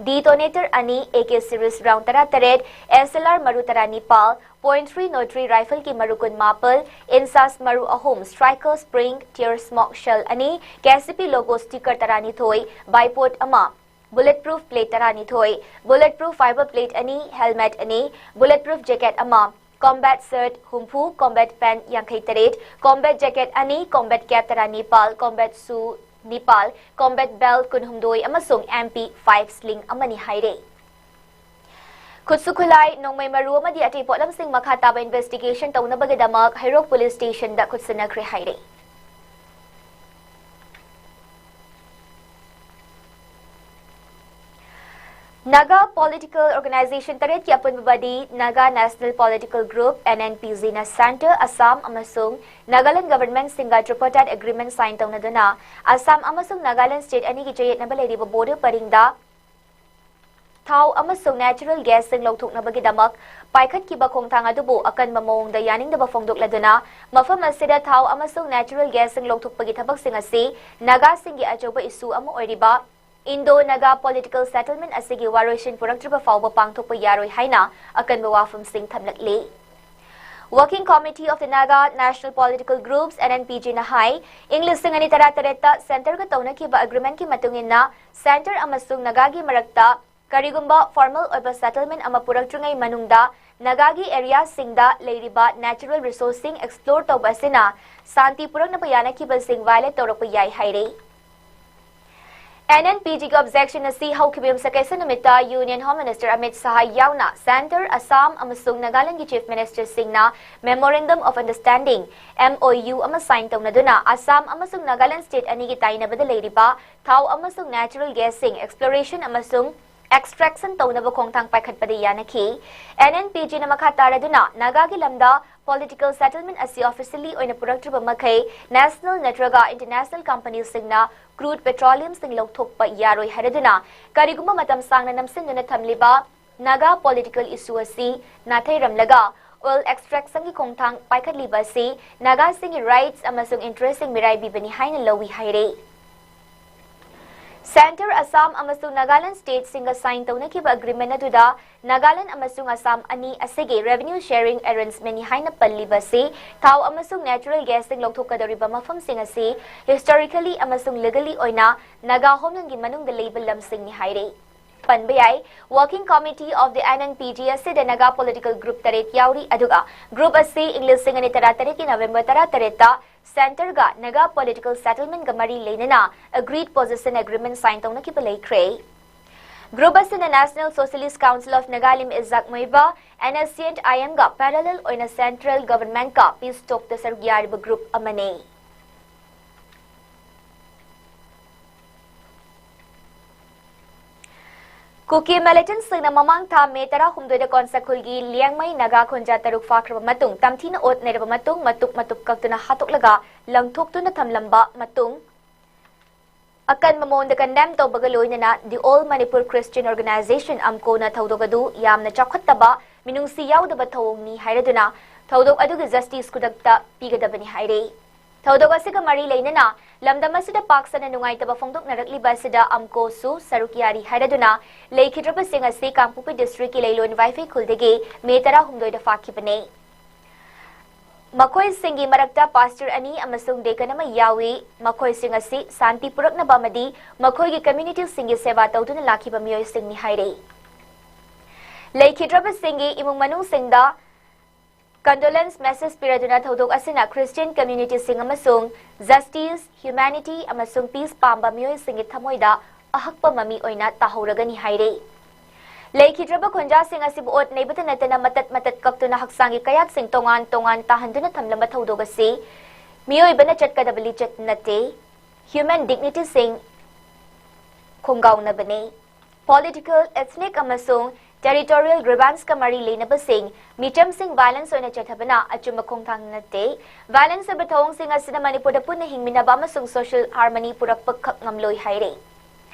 detonator ꯑꯅꯤ, A K series round ꯇꯔꯥꯇꯔꯦꯠ, S L R ꯃꯔꯨ ꯇꯔꯥꯅꯤꯄꯥꯜ, point three oh three rifle ꯒꯤ ꯃꯔꯨ ꯀꯨꯟꯃꯥꯄꯜ, INSAS ꯃꯔꯨ ꯑꯍꯨꯝ, striker spring, tear smoke shell ꯑꯅꯤ, K C P logo sticker ꯇꯔꯥꯅꯤꯊꯣꯏ, bipod ꯑꯃ, bullet proof plate ꯇꯔꯥꯅꯤꯊꯣꯏ, bullet proof fiber plate ꯑꯅꯤ, helmet ꯑꯅꯤ, bullet proof jacket ꯑꯃ, combat shirt ꯍꯨꯝꯐꯨ, combat pant ꯌꯥꯡꯈꯩ ꯇꯔꯦꯠ, combat jacket ꯑꯅꯤ, combat cap ꯇꯔꯥꯅꯤꯄꯥꯜ, combat shoe ꯅꯤꯄꯥꯜ, combat belt ꯀꯨꯟꯍꯨꯝꯗꯣꯏ ꯑꯃꯁꯨꯡ M P five sling ꯑꯃꯅꯤ ꯍꯥꯏꯔꯦ꯫ ꯈꯨꯠꯁꯨ ꯈꯨꯠꯂꯥꯏ, ꯅꯣꯡꯃꯩ ꯃꯔꯨ ꯑꯃꯗꯤ ꯑꯇꯩ ꯄꯣꯠꯂꯝꯁꯤꯡ ꯃꯈꯥ ꯇꯥꯕ investigation ꯇꯧꯅꯕꯒꯤꯗꯃꯛ ꯍꯩꯔꯣꯛ Police Station ꯗ ꯈꯨꯠꯁꯤꯟꯅꯈ꯭ꯔꯦ ꯍꯥꯏꯔꯦ꯫ ꯅꯥꯒꯥ political organisation ꯇꯔꯦꯠꯀꯤ ꯑꯄꯨꯟꯕ body Naga National Political Group, N N P G ꯅ centre, ꯑꯁꯥꯝ ꯑꯃꯁꯨꯡ ꯅꯥꯒꯥꯂꯦꯟ government ꯁꯤꯡꯒ tripartite agreement sign ꯇꯧꯅꯗꯨꯅ ꯑꯁꯥꯝ ꯑꯃꯁꯨꯡ ꯅꯥꯒꯥꯂꯦꯟ state ꯑꯅꯤꯒꯤ ꯆꯌꯦꯠꯅꯕ ꯂꯩꯔꯤꯕ border ꯄꯔꯤꯡꯗ ꯊꯥꯎ ꯑꯃꯁꯨꯡ natural gas ꯁꯤꯡ ꯂꯧꯊꯣꯛꯅꯕꯒꯤꯗꯃꯛ ꯄꯥꯏꯈꯠꯈꯤꯕ ꯈꯣꯡꯊꯥꯡ ꯑꯗꯨꯕꯨ ꯑꯀꯟꯕ ꯃꯑꯣꯡꯗ ꯌꯥꯅꯤꯡꯗꯕ ꯐꯣꯡꯗꯣꯛꯂꯗꯨꯅ, ꯃꯐꯝ ꯑꯁꯤꯗ ꯊꯥꯎ ꯑꯃꯁꯨꯡ natural gas ꯁꯤꯡ ꯂꯧꯊꯣꯛꯄꯒꯤ ꯊꯕꯛꯁꯤꯡ ꯑꯁꯤ ꯅꯥꯒꯥꯁꯤꯡꯒꯤ ꯑꯆꯧꯕ issue ꯑꯃ ꯑꯣꯏꯔꯤꯕ Indo-Naga political settlement ꯑꯁꯤꯒꯤ ꯋꯥꯔꯣꯏꯁꯤꯟ ꯄꯨꯔꯛꯇ꯭ꯔꯤꯕ ꯐꯥꯎꯕ ꯄꯥꯡꯊꯣꯛꯄ ꯌꯥꯔꯣꯏ ꯍꯥꯏꯅ ꯑꯀꯟꯕ ꯋꯥꯐꯝꯁꯤꯡ ꯊꯝꯂꯛꯂꯤ꯫ Working Committee of the Naga National Political Groups, N N P G ꯅ ꯍꯥꯏ, ꯏꯪ ꯂꯤꯁꯤꯡ ꯑꯅꯤ ꯇꯔꯥꯇꯔꯦꯠꯇ centre ꯒ ꯇꯧꯅꯈꯤꯕ agreement ꯀꯤ ꯃꯇꯨꯡ ꯏꯟꯅ, centre ꯑꯃꯁꯨꯡ ꯅꯥꯒꯥꯒꯤ ꯃꯔꯛꯇ ꯀꯔꯤꯒꯨꯝꯕ formal ꯑꯣꯏꯕ settlement ꯑꯃ ꯄꯨꯔꯛꯇ꯭ꯔꯤꯉꯩ ꯃꯅꯨꯡꯗ ꯅꯥꯒꯥꯒꯤ area ꯁꯤꯡꯗ ꯂꯩꯔꯤꯕ natural resource ꯁꯤꯡ explore ꯇꯧꯕ ꯑꯁꯤꯅ ꯁꯥꯟꯇꯤ ꯄꯨꯔꯛꯅꯕ ꯌꯥꯅꯈꯤꯕꯁꯤꯡ violate ꯇꯧꯔꯛꯄ ꯌꯥꯏ ꯍꯥꯏꯔꯤ꯫ NNPGꯒꯤ objection ꯑꯁꯤ ꯍꯧꯈꯤꯕ ꯌꯨꯝꯁꯀꯩꯁ ꯅꯨꯃꯤꯠꯇ Union Home Minister Amit Shah ꯌꯥꯎꯅ Centre, Assam ꯑꯃꯁꯨꯡ ꯅꯥꯒꯥꯂꯦꯟꯗꯒꯤ Chief Ministerꯁꯤꯡꯅ Memorandum of Understanding, MOU ꯑꯃ sign ꯇꯧꯅꯗꯨꯅ ꯑꯁꯥꯝ ꯑꯃꯁꯨꯡ ꯅꯥꯒꯥꯂꯦꯟ state ꯑꯅꯤꯒꯤ ꯇꯥꯏꯅꯕꯗ ꯂꯩꯔꯤꯕ ꯊꯥꯎ ꯑꯃꯁꯨꯡ natural gasꯁꯤꯡ exploration ꯑꯃꯁꯨꯡ extraction ꯇꯧꯅꯕ ꯈꯣꯡꯊꯥꯡ ꯄꯥꯏꯈꯠꯄꯗ ꯌꯥꯅꯈꯤ꯫ NNPGꯅ ꯃꯈꯥ ꯇꯥꯔꯗꯨꯅ ꯅꯥꯒꯥꯒꯤ ꯂꯝꯗ political settlement ꯑꯁꯤ officially ꯑꯣꯏꯅ ꯄꯨꯔꯛꯇ꯭ꯔꯤꯕ ꯃꯈꯩ national ꯅꯠꯇ꯭ꯔꯒ international companyꯁꯤꯡꯅ crude petroleumꯁꯤꯡ ꯂꯧꯊꯣꯛꯄ ꯌꯥꯔꯣꯏ ꯍꯥꯏꯔꯗꯨꯅ ꯀꯔꯤꯒꯨꯝꯕ ꯃꯇꯝ ꯁꯥꯡꯅ ꯅꯝꯁꯤꯟꯗꯨꯅ ꯊꯝꯂꯤꯕ ꯅꯥꯒꯥ political issue ꯑꯁꯤ ꯅꯥꯊꯩꯔꯝꯂꯒ oil extractionꯒꯤ ꯈꯣꯡꯊꯥꯡ ꯄꯥꯏꯈꯠꯂꯤꯕ ꯑꯁꯤ ꯅꯥꯒꯥꯁꯤꯡꯒꯤ rights ꯑꯃꯁꯨꯡ interestꯁꯤꯡ ꯃꯤꯔꯥꯏꯕꯤꯕꯅꯤ ꯍꯥꯏꯅ ꯂꯧꯏ ꯍꯥꯏꯔꯦ꯫ Centre, Assam ꯑꯃꯁꯨꯡ ꯅꯥꯒꯥꯂꯦꯟ stateꯁꯤꯡꯒ sign ꯇꯧꯅꯈꯤꯕ agreement ꯑꯗꯨꯗ ꯅꯥꯒꯥꯂꯦꯟ ꯑꯃꯁꯨꯡ ꯑꯁꯥꯝ ꯑꯅꯤ ꯑꯁꯤꯒꯤ revenue sharing arrangementꯅꯤ ꯍꯥꯏꯅ ꯄꯜꯂꯤꯕ ꯑꯁꯤ ꯊꯥꯎ ꯑꯃꯁꯨꯡ natural gasꯁꯤꯡ ꯂꯧꯊꯣꯛꯀꯗꯧꯔꯤꯕ ꯃꯐꯝꯁꯤꯡ ꯑꯁꯤ historically ꯑꯃꯁꯨꯡ legally ꯑꯣꯏꯅ ꯅꯥꯒꯥ homelandꯒꯤ ꯃꯅꯨꯡꯗ ꯂꯩꯕ ꯂꯝꯁꯤꯡꯅꯤ ꯍꯥꯏꯔꯦ꯫ ꯄꯟꯕ ꯌꯥꯏ, Working Committee of the NNPG ꯑꯁꯤꯗ ꯅꯥꯒꯥ political group ꯇꯔꯦꯠ ꯌꯥꯎꯔꯤ, ꯑꯗꯨꯒ group ꯑꯁꯤ ꯏꯪ ꯂꯤꯁꯤꯡ ꯑꯅꯤ ꯇꯔꯥꯇꯔꯦꯠꯀꯤ November ꯇꯔꯥꯇꯔꯦꯠꯇ Centreꯒ ꯅꯥꯒꯥ political settlementꯒ ꯃꯔꯤ ꯂꯩꯅꯅ agreed position agreement sign ꯇꯧꯅꯈꯤꯕ ꯂꯩꯈ꯭ꯔꯦ꯫ Group ꯑꯁꯤꯅ National Socialist Council of Nagalim Izak Muiba, NSCN-IMꯒ parallel ꯑꯣꯏꯅ central governmentꯀ peace talkꯇ ꯁꯔꯨꯛ ꯌꯥꯔꯤꯕ group ꯑꯃꯅꯤ꯫ ꯀꯨꯀꯤ militantꯁꯤꯡꯅ ꯃꯃꯥꯡ ꯊꯥ ꯃꯦ ꯇꯔꯥꯍꯨꯝꯗꯣꯏꯗ ꯀꯣꯟꯁꯈꯨꯜꯒꯤ ꯂꯤꯌꯥꯡꯃꯩ ꯅꯥꯒꯥ ꯈꯨꯟꯖꯥ ꯇꯔꯨꯛ ꯐꯥꯈ꯭ꯔꯕ ꯃꯇꯨꯡ, ꯇꯝꯊꯤꯅ ꯑꯣꯠ ꯅꯩꯔꯕ ꯃꯇꯨꯡ, ꯃꯇꯨꯞ ꯃꯇꯨꯞ ꯀꯛꯇꯨꯅ ꯍꯥꯠꯇꯣꯛꯂꯒ ꯂꯪꯊꯣꯛꯇꯨꯅ ꯊꯝꯂꯝꯕ ꯃꯇꯨꯡ, ꯑꯀꯟꯕ ꯃꯑꯣꯡꯗ condemn ꯇꯧꯕꯒ ꯂꯣꯏꯅꯅ The All Manipur Christian Organisation, ꯑꯝꯀꯣꯅ ꯊꯧꯗꯣꯛ ꯑꯗꯨ ꯌꯥꯝꯅ ꯆꯥꯎꯈꯠꯇꯕ, ꯃꯤꯅꯨꯡꯁꯤ ꯌꯥꯎꯗꯕ ꯊꯧꯑꯣꯡꯅꯤ ꯍꯥꯏꯔꯗꯨꯅ ꯊꯧꯗꯣꯛ ꯑꯗꯨꯒꯤ justice ꯈꯨꯗꯛꯇ ꯄꯤꯒꯗꯕꯅꯤ ꯍꯥꯏꯔꯦ꯫ ꯊꯧꯗꯣꯛ ꯑꯁꯤꯒ ꯃꯔꯤ ꯂꯩꯅꯅ ꯂꯝꯗꯝ ꯑꯁꯤꯗ ꯄꯥꯛ ꯁꯟꯅ ꯅꯨꯡꯉꯥꯏꯇꯕ ꯐꯣꯡꯗꯣꯛꯅꯔꯛꯂꯤꯕ ꯑꯁꯤꯗ ꯑꯝꯀꯣꯁꯨ ꯁꯔꯨꯛ ꯌꯥꯔꯤ ꯍꯥꯏꯔꯗꯨꯅ ꯂꯩꯈꯤꯗ꯭ꯔꯕꯁꯤꯡ ꯑꯁꯤ ꯀꯥꯡꯄꯣꯛꯄꯤ districtꯀꯤ ꯂꯩꯂꯣꯟ ꯋꯥꯏꯐꯩ ꯈꯨꯜꯗꯒꯤ ꯃꯦ ꯇꯔꯥꯍꯨꯝꯗꯣꯏꯗ ꯐꯥꯈꯤꯕꯅꯤ꯫ ꯃꯈꯣꯏꯁꯤꯡꯒꯤ ꯃꯔꯛꯇ pastor ꯑꯅꯤ ꯑꯃꯁꯨꯡ deacon ꯑꯃ ꯌꯥꯎꯏ꯫ ꯃꯈꯣꯏꯁꯤꯡ ꯑꯁꯤ ꯁꯥꯟꯇꯤ ꯄꯨꯔꯛꯅꯕ ꯑꯃꯗꯤ ꯃꯈꯣꯏꯒꯤ communityꯁꯤꯡꯒꯤ ꯁꯦꯕꯥ ꯇꯧꯗꯨꯅ ꯂꯥꯛꯈꯤꯕ ꯃꯤꯑꯣꯏꯁꯤꯡꯅꯤ ꯍꯥꯏꯔꯤ꯫ ꯂꯩꯈꯤꯗ꯭ꯔꯕꯁꯤꯡꯒꯤ ꯏꯃꯨꯡ ꯃꯅꯨꯡꯁꯤꯡꯗ Condolence message ꯄꯤꯔꯗꯨꯅ ꯊꯧꯗꯣꯛ ꯑꯁꯤꯅ Christian communityꯁꯤꯡ ꯑꯃꯁꯨꯡ justice, humanity ꯑꯃꯁꯨꯡ peace ꯄꯥꯝꯕ ꯃꯤꯑꯣꯏꯁꯤꯡꯒꯤ ꯊꯃꯣꯏꯗ ꯑꯍꯛꯄ ꯃꯃꯤ ꯑꯣꯏꯅ ꯇꯥꯍꯧꯔꯒꯅꯤ ꯍꯥꯏꯔꯤ꯫ ꯂꯩꯈꯤꯗ꯭ꯔꯕ ꯈꯨꯟꯖꯥꯁꯤꯡ ꯑꯁꯤꯕꯨ ꯑꯣꯠ ꯅꯩꯕꯇ ꯅꯠꯇꯅ ꯃꯇꯠ ꯃꯇꯠ ꯀꯛꯇꯨꯅ ꯍꯛꯆꯥꯡꯒꯤ ꯀꯌꯥꯠꯁꯤꯡ ꯇꯣꯉꯥꯟ ꯇꯣꯉꯥꯟ ꯇꯥꯍꯟꯗꯨꯅ ꯊꯝꯂꯝꯕ ꯊꯧꯗꯣꯛ ꯑꯁꯤ ꯃꯤꯑꯣꯏꯕꯅ ꯆꯠꯀꯗꯕ ꯂꯤꯆꯠ ꯅꯠꯇꯦ꯫ Human dignityꯁꯤꯡ ꯈꯣꯡꯒꯥꯎꯅꯕꯅꯤ꯫ Political, ethnic ꯑꯃꯁꯨꯡ territorial grievanceꯀ ꯃꯔꯤ ꯂꯩꯅꯕꯁꯤꯡ, ꯃꯤꯆꯝꯁꯤꯡ violence ꯑꯣꯏꯅ ꯆꯠꯊꯕꯅ ꯑꯆꯨꯝꯕ ꯈꯣꯡꯊꯥꯡ ꯅꯠꯇꯦ꯫ Violence ꯑꯣꯏꯕ ꯊꯧꯑꯣꯡꯁꯤꯡ ꯑꯁꯤꯅ ꯃꯅꯤꯄꯨꯔꯗ ꯄꯨꯟꯅ ꯍꯤꯡꯃꯤꯟꯅꯕ ꯑꯃꯁꯨꯡ social harmony ꯄꯨꯔꯛꯄ ꯈꯛ ꯉꯝꯂꯣꯏ ꯍꯥꯏꯔꯤ꯫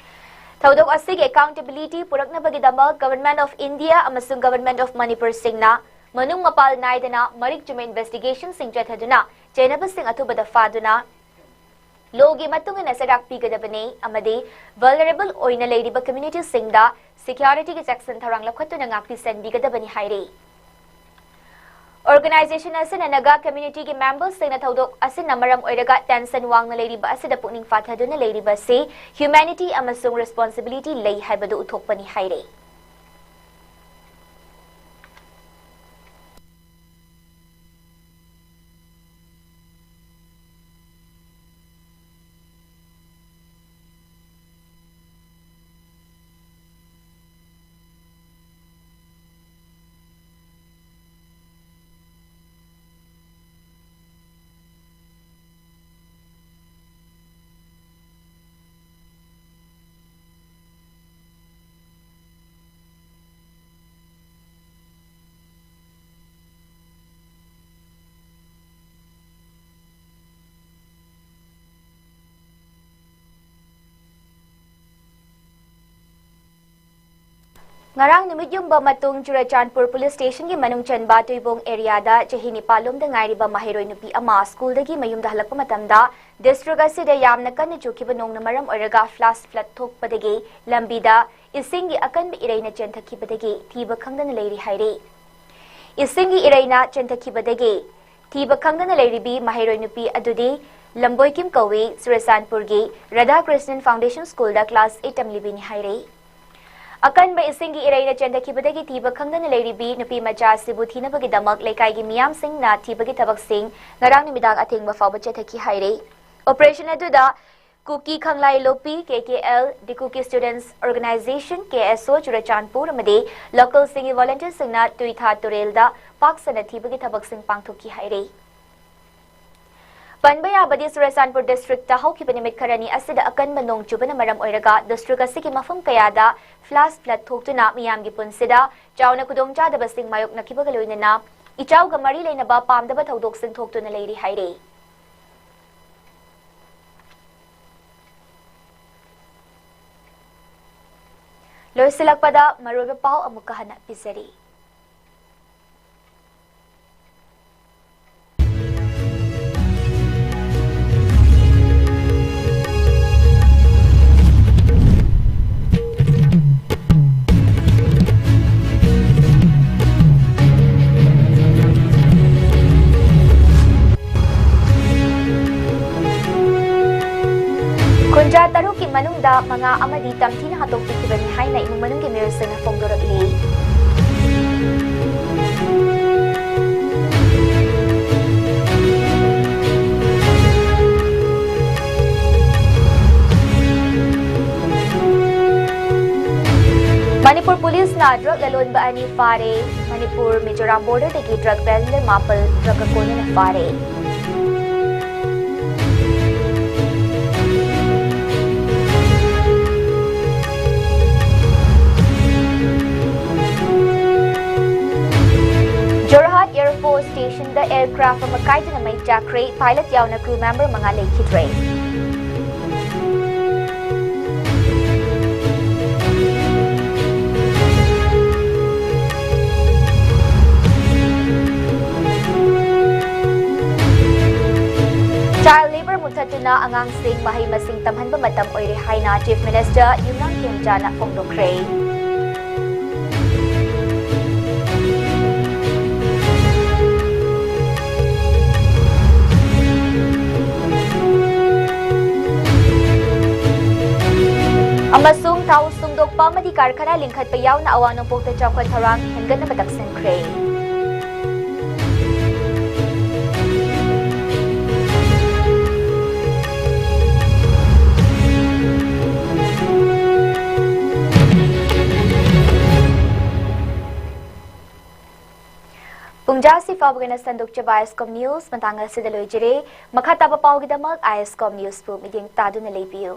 ꯊꯧꯗꯣꯛ ꯑꯁꯤꯒꯤ accountability ꯄꯨꯔꯛꯅꯕꯒꯤꯗꯃꯛ Government of India ꯑꯃꯁꯨꯡ Government of ꯃꯅꯤꯄꯨꯔꯁꯤꯡꯅ ꯃꯅꯨꯡ ꯃꯄꯥꯜ ꯅꯥꯏꯗꯅ ꯃꯔꯤꯛ ꯆꯨꯝꯕ investigationꯁꯤꯡ ꯆꯠꯊꯗꯨꯅ ꯆꯦꯟꯅꯕꯁꯤꯡ ꯑꯊꯨꯕꯗ ꯐꯥꯗꯨꯅ lawꯒꯤ ꯃꯇꯨꯡ ꯏꯟꯅ ꯆꯩꯔꯥꯛ ꯄꯤꯒꯗꯕꯅꯤ ꯑꯃꯗꯤ vulnerable ꯑꯣꯏꯅ ꯂꯩꯔꯤꯕ communityꯁꯤꯡꯗ securityꯒꯤ ꯆꯦꯛꯁꯤꯟ ꯊꯧꯔꯥꯡ ꯂꯧꯈꯠꯇꯨꯅ ꯉꯥꯛꯄꯤ ꯁꯦꯟꯕꯤꯒꯗꯕꯅꯤ ꯍꯥꯏꯔꯤ꯫ Organization ꯑꯁꯤꯅ Naga communityꯒꯤ memberꯁꯤꯡꯅ ꯊꯧꯗꯣꯛ ꯑꯁꯤꯅ ꯃꯔꯝ ꯑꯣꯏꯔꯒ tension ꯋꯥꯡꯅ ꯂꯩꯔꯤꯕ ꯑꯁꯤꯗ ꯄꯨꯛꯅꯤꯡ ꯐꯥꯊꯗꯨꯅ ꯂꯩꯔꯤꯕ ꯑꯁꯤ humanity ꯑꯃꯁꯨꯡ responsibility ꯂꯩ ꯍꯥꯏꯕꯗꯨ ꯎꯠꯊꯣꯛꯄꯅꯤ ꯍꯥꯏꯔꯤ꯫ ꯉꯔꯥꯡ ꯅꯨꯃꯤꯠ ꯌꯨꯡꯕ ꯃꯇꯨꯡ ꯆꯨꯔꯆꯥꯟꯄꯨꯔ police stationꯒꯤ ꯃꯅꯨꯡ ꯆꯟꯕ ꯇꯨꯏꯕꯣꯡ areaꯗ ꯆꯍꯤ ꯅꯤꯄꯥꯜ ꯂꯣꯝꯗ ꯉꯥꯏꯔꯤꯕ ꯃꯍꯩꯔꯣꯏ ꯅꯨꯄꯤ ꯑꯃ schoolꯗꯒꯤ ꯃꯌꯨꯝꯗ ꯍꯜꯂꯛꯄ ꯃꯇꯝꯗ district ꯑꯁꯤꯗ ꯌꯥꯝꯅ ꯀꯟꯅ ꯆꯨꯈꯤꯕ ꯅꯣꯡꯅ ꯃꯔꯝ ꯑꯣꯏꯔꯒ flash flood ꯊꯣꯛꯄꯗꯒꯤ ꯂꯝꯕꯤꯗ ꯏꯁꯤꯡꯒꯤ ꯑꯀꯟꯕ ꯏꯔꯩꯅ ꯆꯦꯟꯊꯈꯤꯕꯗꯒꯤ ꯊꯤꯕ ꯈꯪꯗꯅ ꯂꯩꯔꯤ ꯍꯥꯏꯔꯤ꯫ ꯏꯁꯤꯡꯒꯤ ꯏꯔꯩꯅ ꯆꯦꯟꯊꯈꯤꯕꯗꯒꯤ ꯊꯤꯕ ꯈꯪꯗꯅ ꯂꯩꯔꯤꯕꯤ ꯃꯍꯩꯔꯣꯏ ꯅꯨꯄꯤ ꯑꯗꯨꯗꯤ ꯂꯝꯕꯣꯏꯀꯤꯝ ꯀꯧꯏ, ꯆꯨꯔꯆꯥꯟꯄꯨꯔꯒꯤ Radha Krishnan Foundation Schoolꯗ class eight ꯇꯝꯂꯤꯕꯤꯅꯤ ꯍꯥꯏꯔꯤ꯫ ꯑꯀꯟꯕ ꯏꯁꯤꯡꯒꯤ ꯏꯔꯩꯅ ꯆꯦꯟꯊꯈꯤꯕꯗꯒꯤ ꯊꯤꯕ ꯈꯪꯗꯅ ꯂꯩꯔꯤꯕꯤ ꯅꯨꯄꯤ ꯃꯆꯥ ꯑꯁꯤꯕꯨ ꯊꯤꯅꯕꯒꯤꯗꯃꯛ ꯂꯩꯀꯥꯏꯒꯤ ꯃꯤꯌꯥꯝꯁꯤꯡꯅ ꯊꯤꯕꯒꯤ ꯊꯕꯛꯁꯤꯡ ꯉꯔꯥꯡ ꯅꯨꯃꯤꯗꯥꯡ ꯑꯊꯦꯡꯕ ꯐꯥꯎꯕ ꯆꯠꯊꯈꯤ ꯍꯥꯏꯔꯤ꯫ ꯑꯣꯄꯔꯦꯁꯟ ꯑꯗꯨꯗ Kuki Khanglai Lompi, K K L, The Kuki Students Organization, K S O, Churachandpur ꯑꯃꯗꯤ ꯂꯣꯀꯦꯜꯁꯤꯡꯒꯤ ꯚꯣꯂꯨꯟꯇꯤꯌꯔꯁꯤꯡꯅ ꯇꯨꯏꯊꯥ ꯇꯨꯔꯦꯜꯗ ꯄꯥꯛ ꯁꯟꯅ ꯊꯤꯕꯒꯤ ꯊꯕꯛꯁꯤꯡ ꯄꯥꯡꯊꯣꯛꯈꯤ ꯍꯥꯏꯔꯤ꯫ ꯄꯟꯕ ꯌꯥꯕꯗꯤ, ꯆꯨꯔꯆꯥꯟꯄꯨꯔ ꯗꯤꯁꯇ꯭ꯔꯤꯛꯇ ꯍꯧꯈꯤꯕ ꯅꯨꯃꯤꯠ ꯈꯔꯅꯤ ꯑꯁꯤꯗ ꯑꯀꯟꯕ ꯅꯣꯡ ꯆꯨꯕꯅ ꯃꯔꯝ ꯑꯣꯏꯔꯒ ꯗꯤꯁꯇ꯭ꯔꯤꯛ ꯑꯁꯤꯒꯤ ꯃꯐꯝ ꯀꯌꯥꯗ ꯐ꯭ꯂꯥꯁ ꯐ꯭ꯂꯗ ꯊꯣꯛꯇꯨꯅ ꯃꯤꯌꯥꯝꯒꯤ ꯄꯨꯟꯁꯤꯗ ꯆꯥꯎꯅ ꯈꯨꯗꯣꯡꯆꯥꯗꯕꯁꯤꯡ ꯃꯥꯌꯣꯛꯅꯈꯤꯕꯒ ꯂꯣꯏꯅꯅ ꯏꯆꯥꯎꯒ ꯃꯔꯤ ꯂꯩꯅꯕ ꯄꯥꯝꯗꯕ ꯊꯧꯗꯣꯛꯁꯤꯡ ꯊꯣꯛꯇꯨꯅ ꯂꯩꯔꯤ ꯍꯥꯏꯔꯤ꯫ ꯂꯣꯏꯁꯤꯜꯂꯛꯄꯗ ꯃꯔꯨꯑꯣꯏꯕ ꯄꯥꯎ ꯑꯃꯨꯛꯀ ꯍꯟꯅ ꯄꯤꯖꯔꯤ꯫ ꯀꯨꯟꯊ꯭ꯔꯥ ꯇꯔꯨꯛꯀꯤ ꯃꯅꯨꯡꯗ ꯃꯉꯥ ꯑꯃꯗꯤ ꯇꯝꯊꯤꯅ ꯍꯥꯠꯇꯣꯛꯄꯤꯈꯤꯕꯅꯤ ꯍꯥꯏꯅ ꯏꯃꯨꯡ ꯃꯅꯨꯡꯒꯤ ꯃꯤꯑꯣꯏꯁꯤꯡꯅ ꯐꯣꯡꯗꯣꯔꯛꯂꯤ꯫ ꯃꯅꯤꯄꯨꯔ ꯄꯨꯂꯤꯁꯅ ꯗ꯭ꯔꯒ ꯂꯂꯣꯟꯕ ꯑꯅꯤ ꯐꯥꯔꯦ꯫ ꯃꯅꯤꯄꯨꯔ ꯃꯤꯖꯣꯔꯥꯝ ꯕꯣꯔꯗꯔꯗꯒꯤ ꯗ꯭ꯔꯒ ꯕꯦꯔꯦꯜ ꯃꯥꯄꯜ ꯗ꯭ꯔꯒ ꯀꯣꯟꯅꯅ ꯐꯥꯔꯦ꯫ ꯖꯣꯔꯍꯥꯠ ꯑꯦꯌꯔꯐꯣꯔꯁ ꯁ꯭ꯇꯦꯁꯟꯗ ꯑꯦꯌꯔꯀ꯭ꯔꯥꯐ ꯑꯃ ꯀꯥꯏꯗꯅ ꯃꯩ ꯆꯥꯛꯈ꯭ꯔꯦ꯫ ꯄꯥꯏꯂꯠ ꯌꯥꯎꯅ ꯀ꯭ꯔꯨ ꯃꯦꯝꯕꯔ ꯃꯉꯥ ꯂꯩꯈꯤꯗ꯭ꯔꯦ꯫ ꯆꯥꯏꯜ ꯂꯦꯕꯔ ꯃꯨꯊꯠꯇꯨꯅ ꯑꯉꯥꯡꯁꯤꯡ ꯃꯍꯩ ꯃꯁꯤꯡ ꯇꯝꯍꯟꯕ ꯃꯇꯝ ꯑꯣꯏꯔꯦ ꯍꯥꯏꯅ ꯆꯤꯐ ꯃꯤꯅꯤꯁꯇꯔ ꯌꯨꯝꯅꯥꯝ ꯈꯦꯝꯆꯥꯅ ꯐꯣꯡꯗꯣꯛꯈ꯭ꯔꯦ꯫ ꯑꯃꯁꯨꯡ ꯊꯥꯎ ꯁꯨꯡꯗꯣꯛꯄ ꯑꯃꯗꯤ ꯀꯥꯔꯈꯥꯅꯥ ꯂꯤꯡꯈꯠꯄ ꯌꯥꯎꯅ ꯑꯋꯥ ꯅꯣꯡꯄꯣꯛꯇ ꯆꯥꯎꯈꯠ ꯊꯧꯔꯥꯡ ꯍꯦꯟꯒꯠꯅꯕ ꯇꯛꯁꯤꯟꯈ꯭ꯔꯦ꯫ ꯄꯨꯡꯖꯥꯁꯤ ꯐꯥꯎꯕꯒꯤ ꯑꯣꯏꯅ ꯁꯟꯗꯣꯛꯆꯕ ꯑꯥꯏ ꯑꯦꯁ ꯀꯣꯝ ꯅ꯭ꯌꯨꯁ ꯃꯇꯥꯡ ꯑꯁꯤꯗ ꯂꯣꯏꯖꯔꯦ꯫ ꯃꯈꯥ ꯇꯥꯕ ꯄꯥꯎꯒꯤꯗꯃꯛ ꯑꯥꯏ ꯑꯦꯁ ꯀꯣꯝ ꯅ꯭ꯌꯨꯁꯄꯨ ꯃꯤꯠꯌꯦꯡ ꯇꯥꯗꯨꯅ ꯂꯩꯕꯤꯌꯨ꯫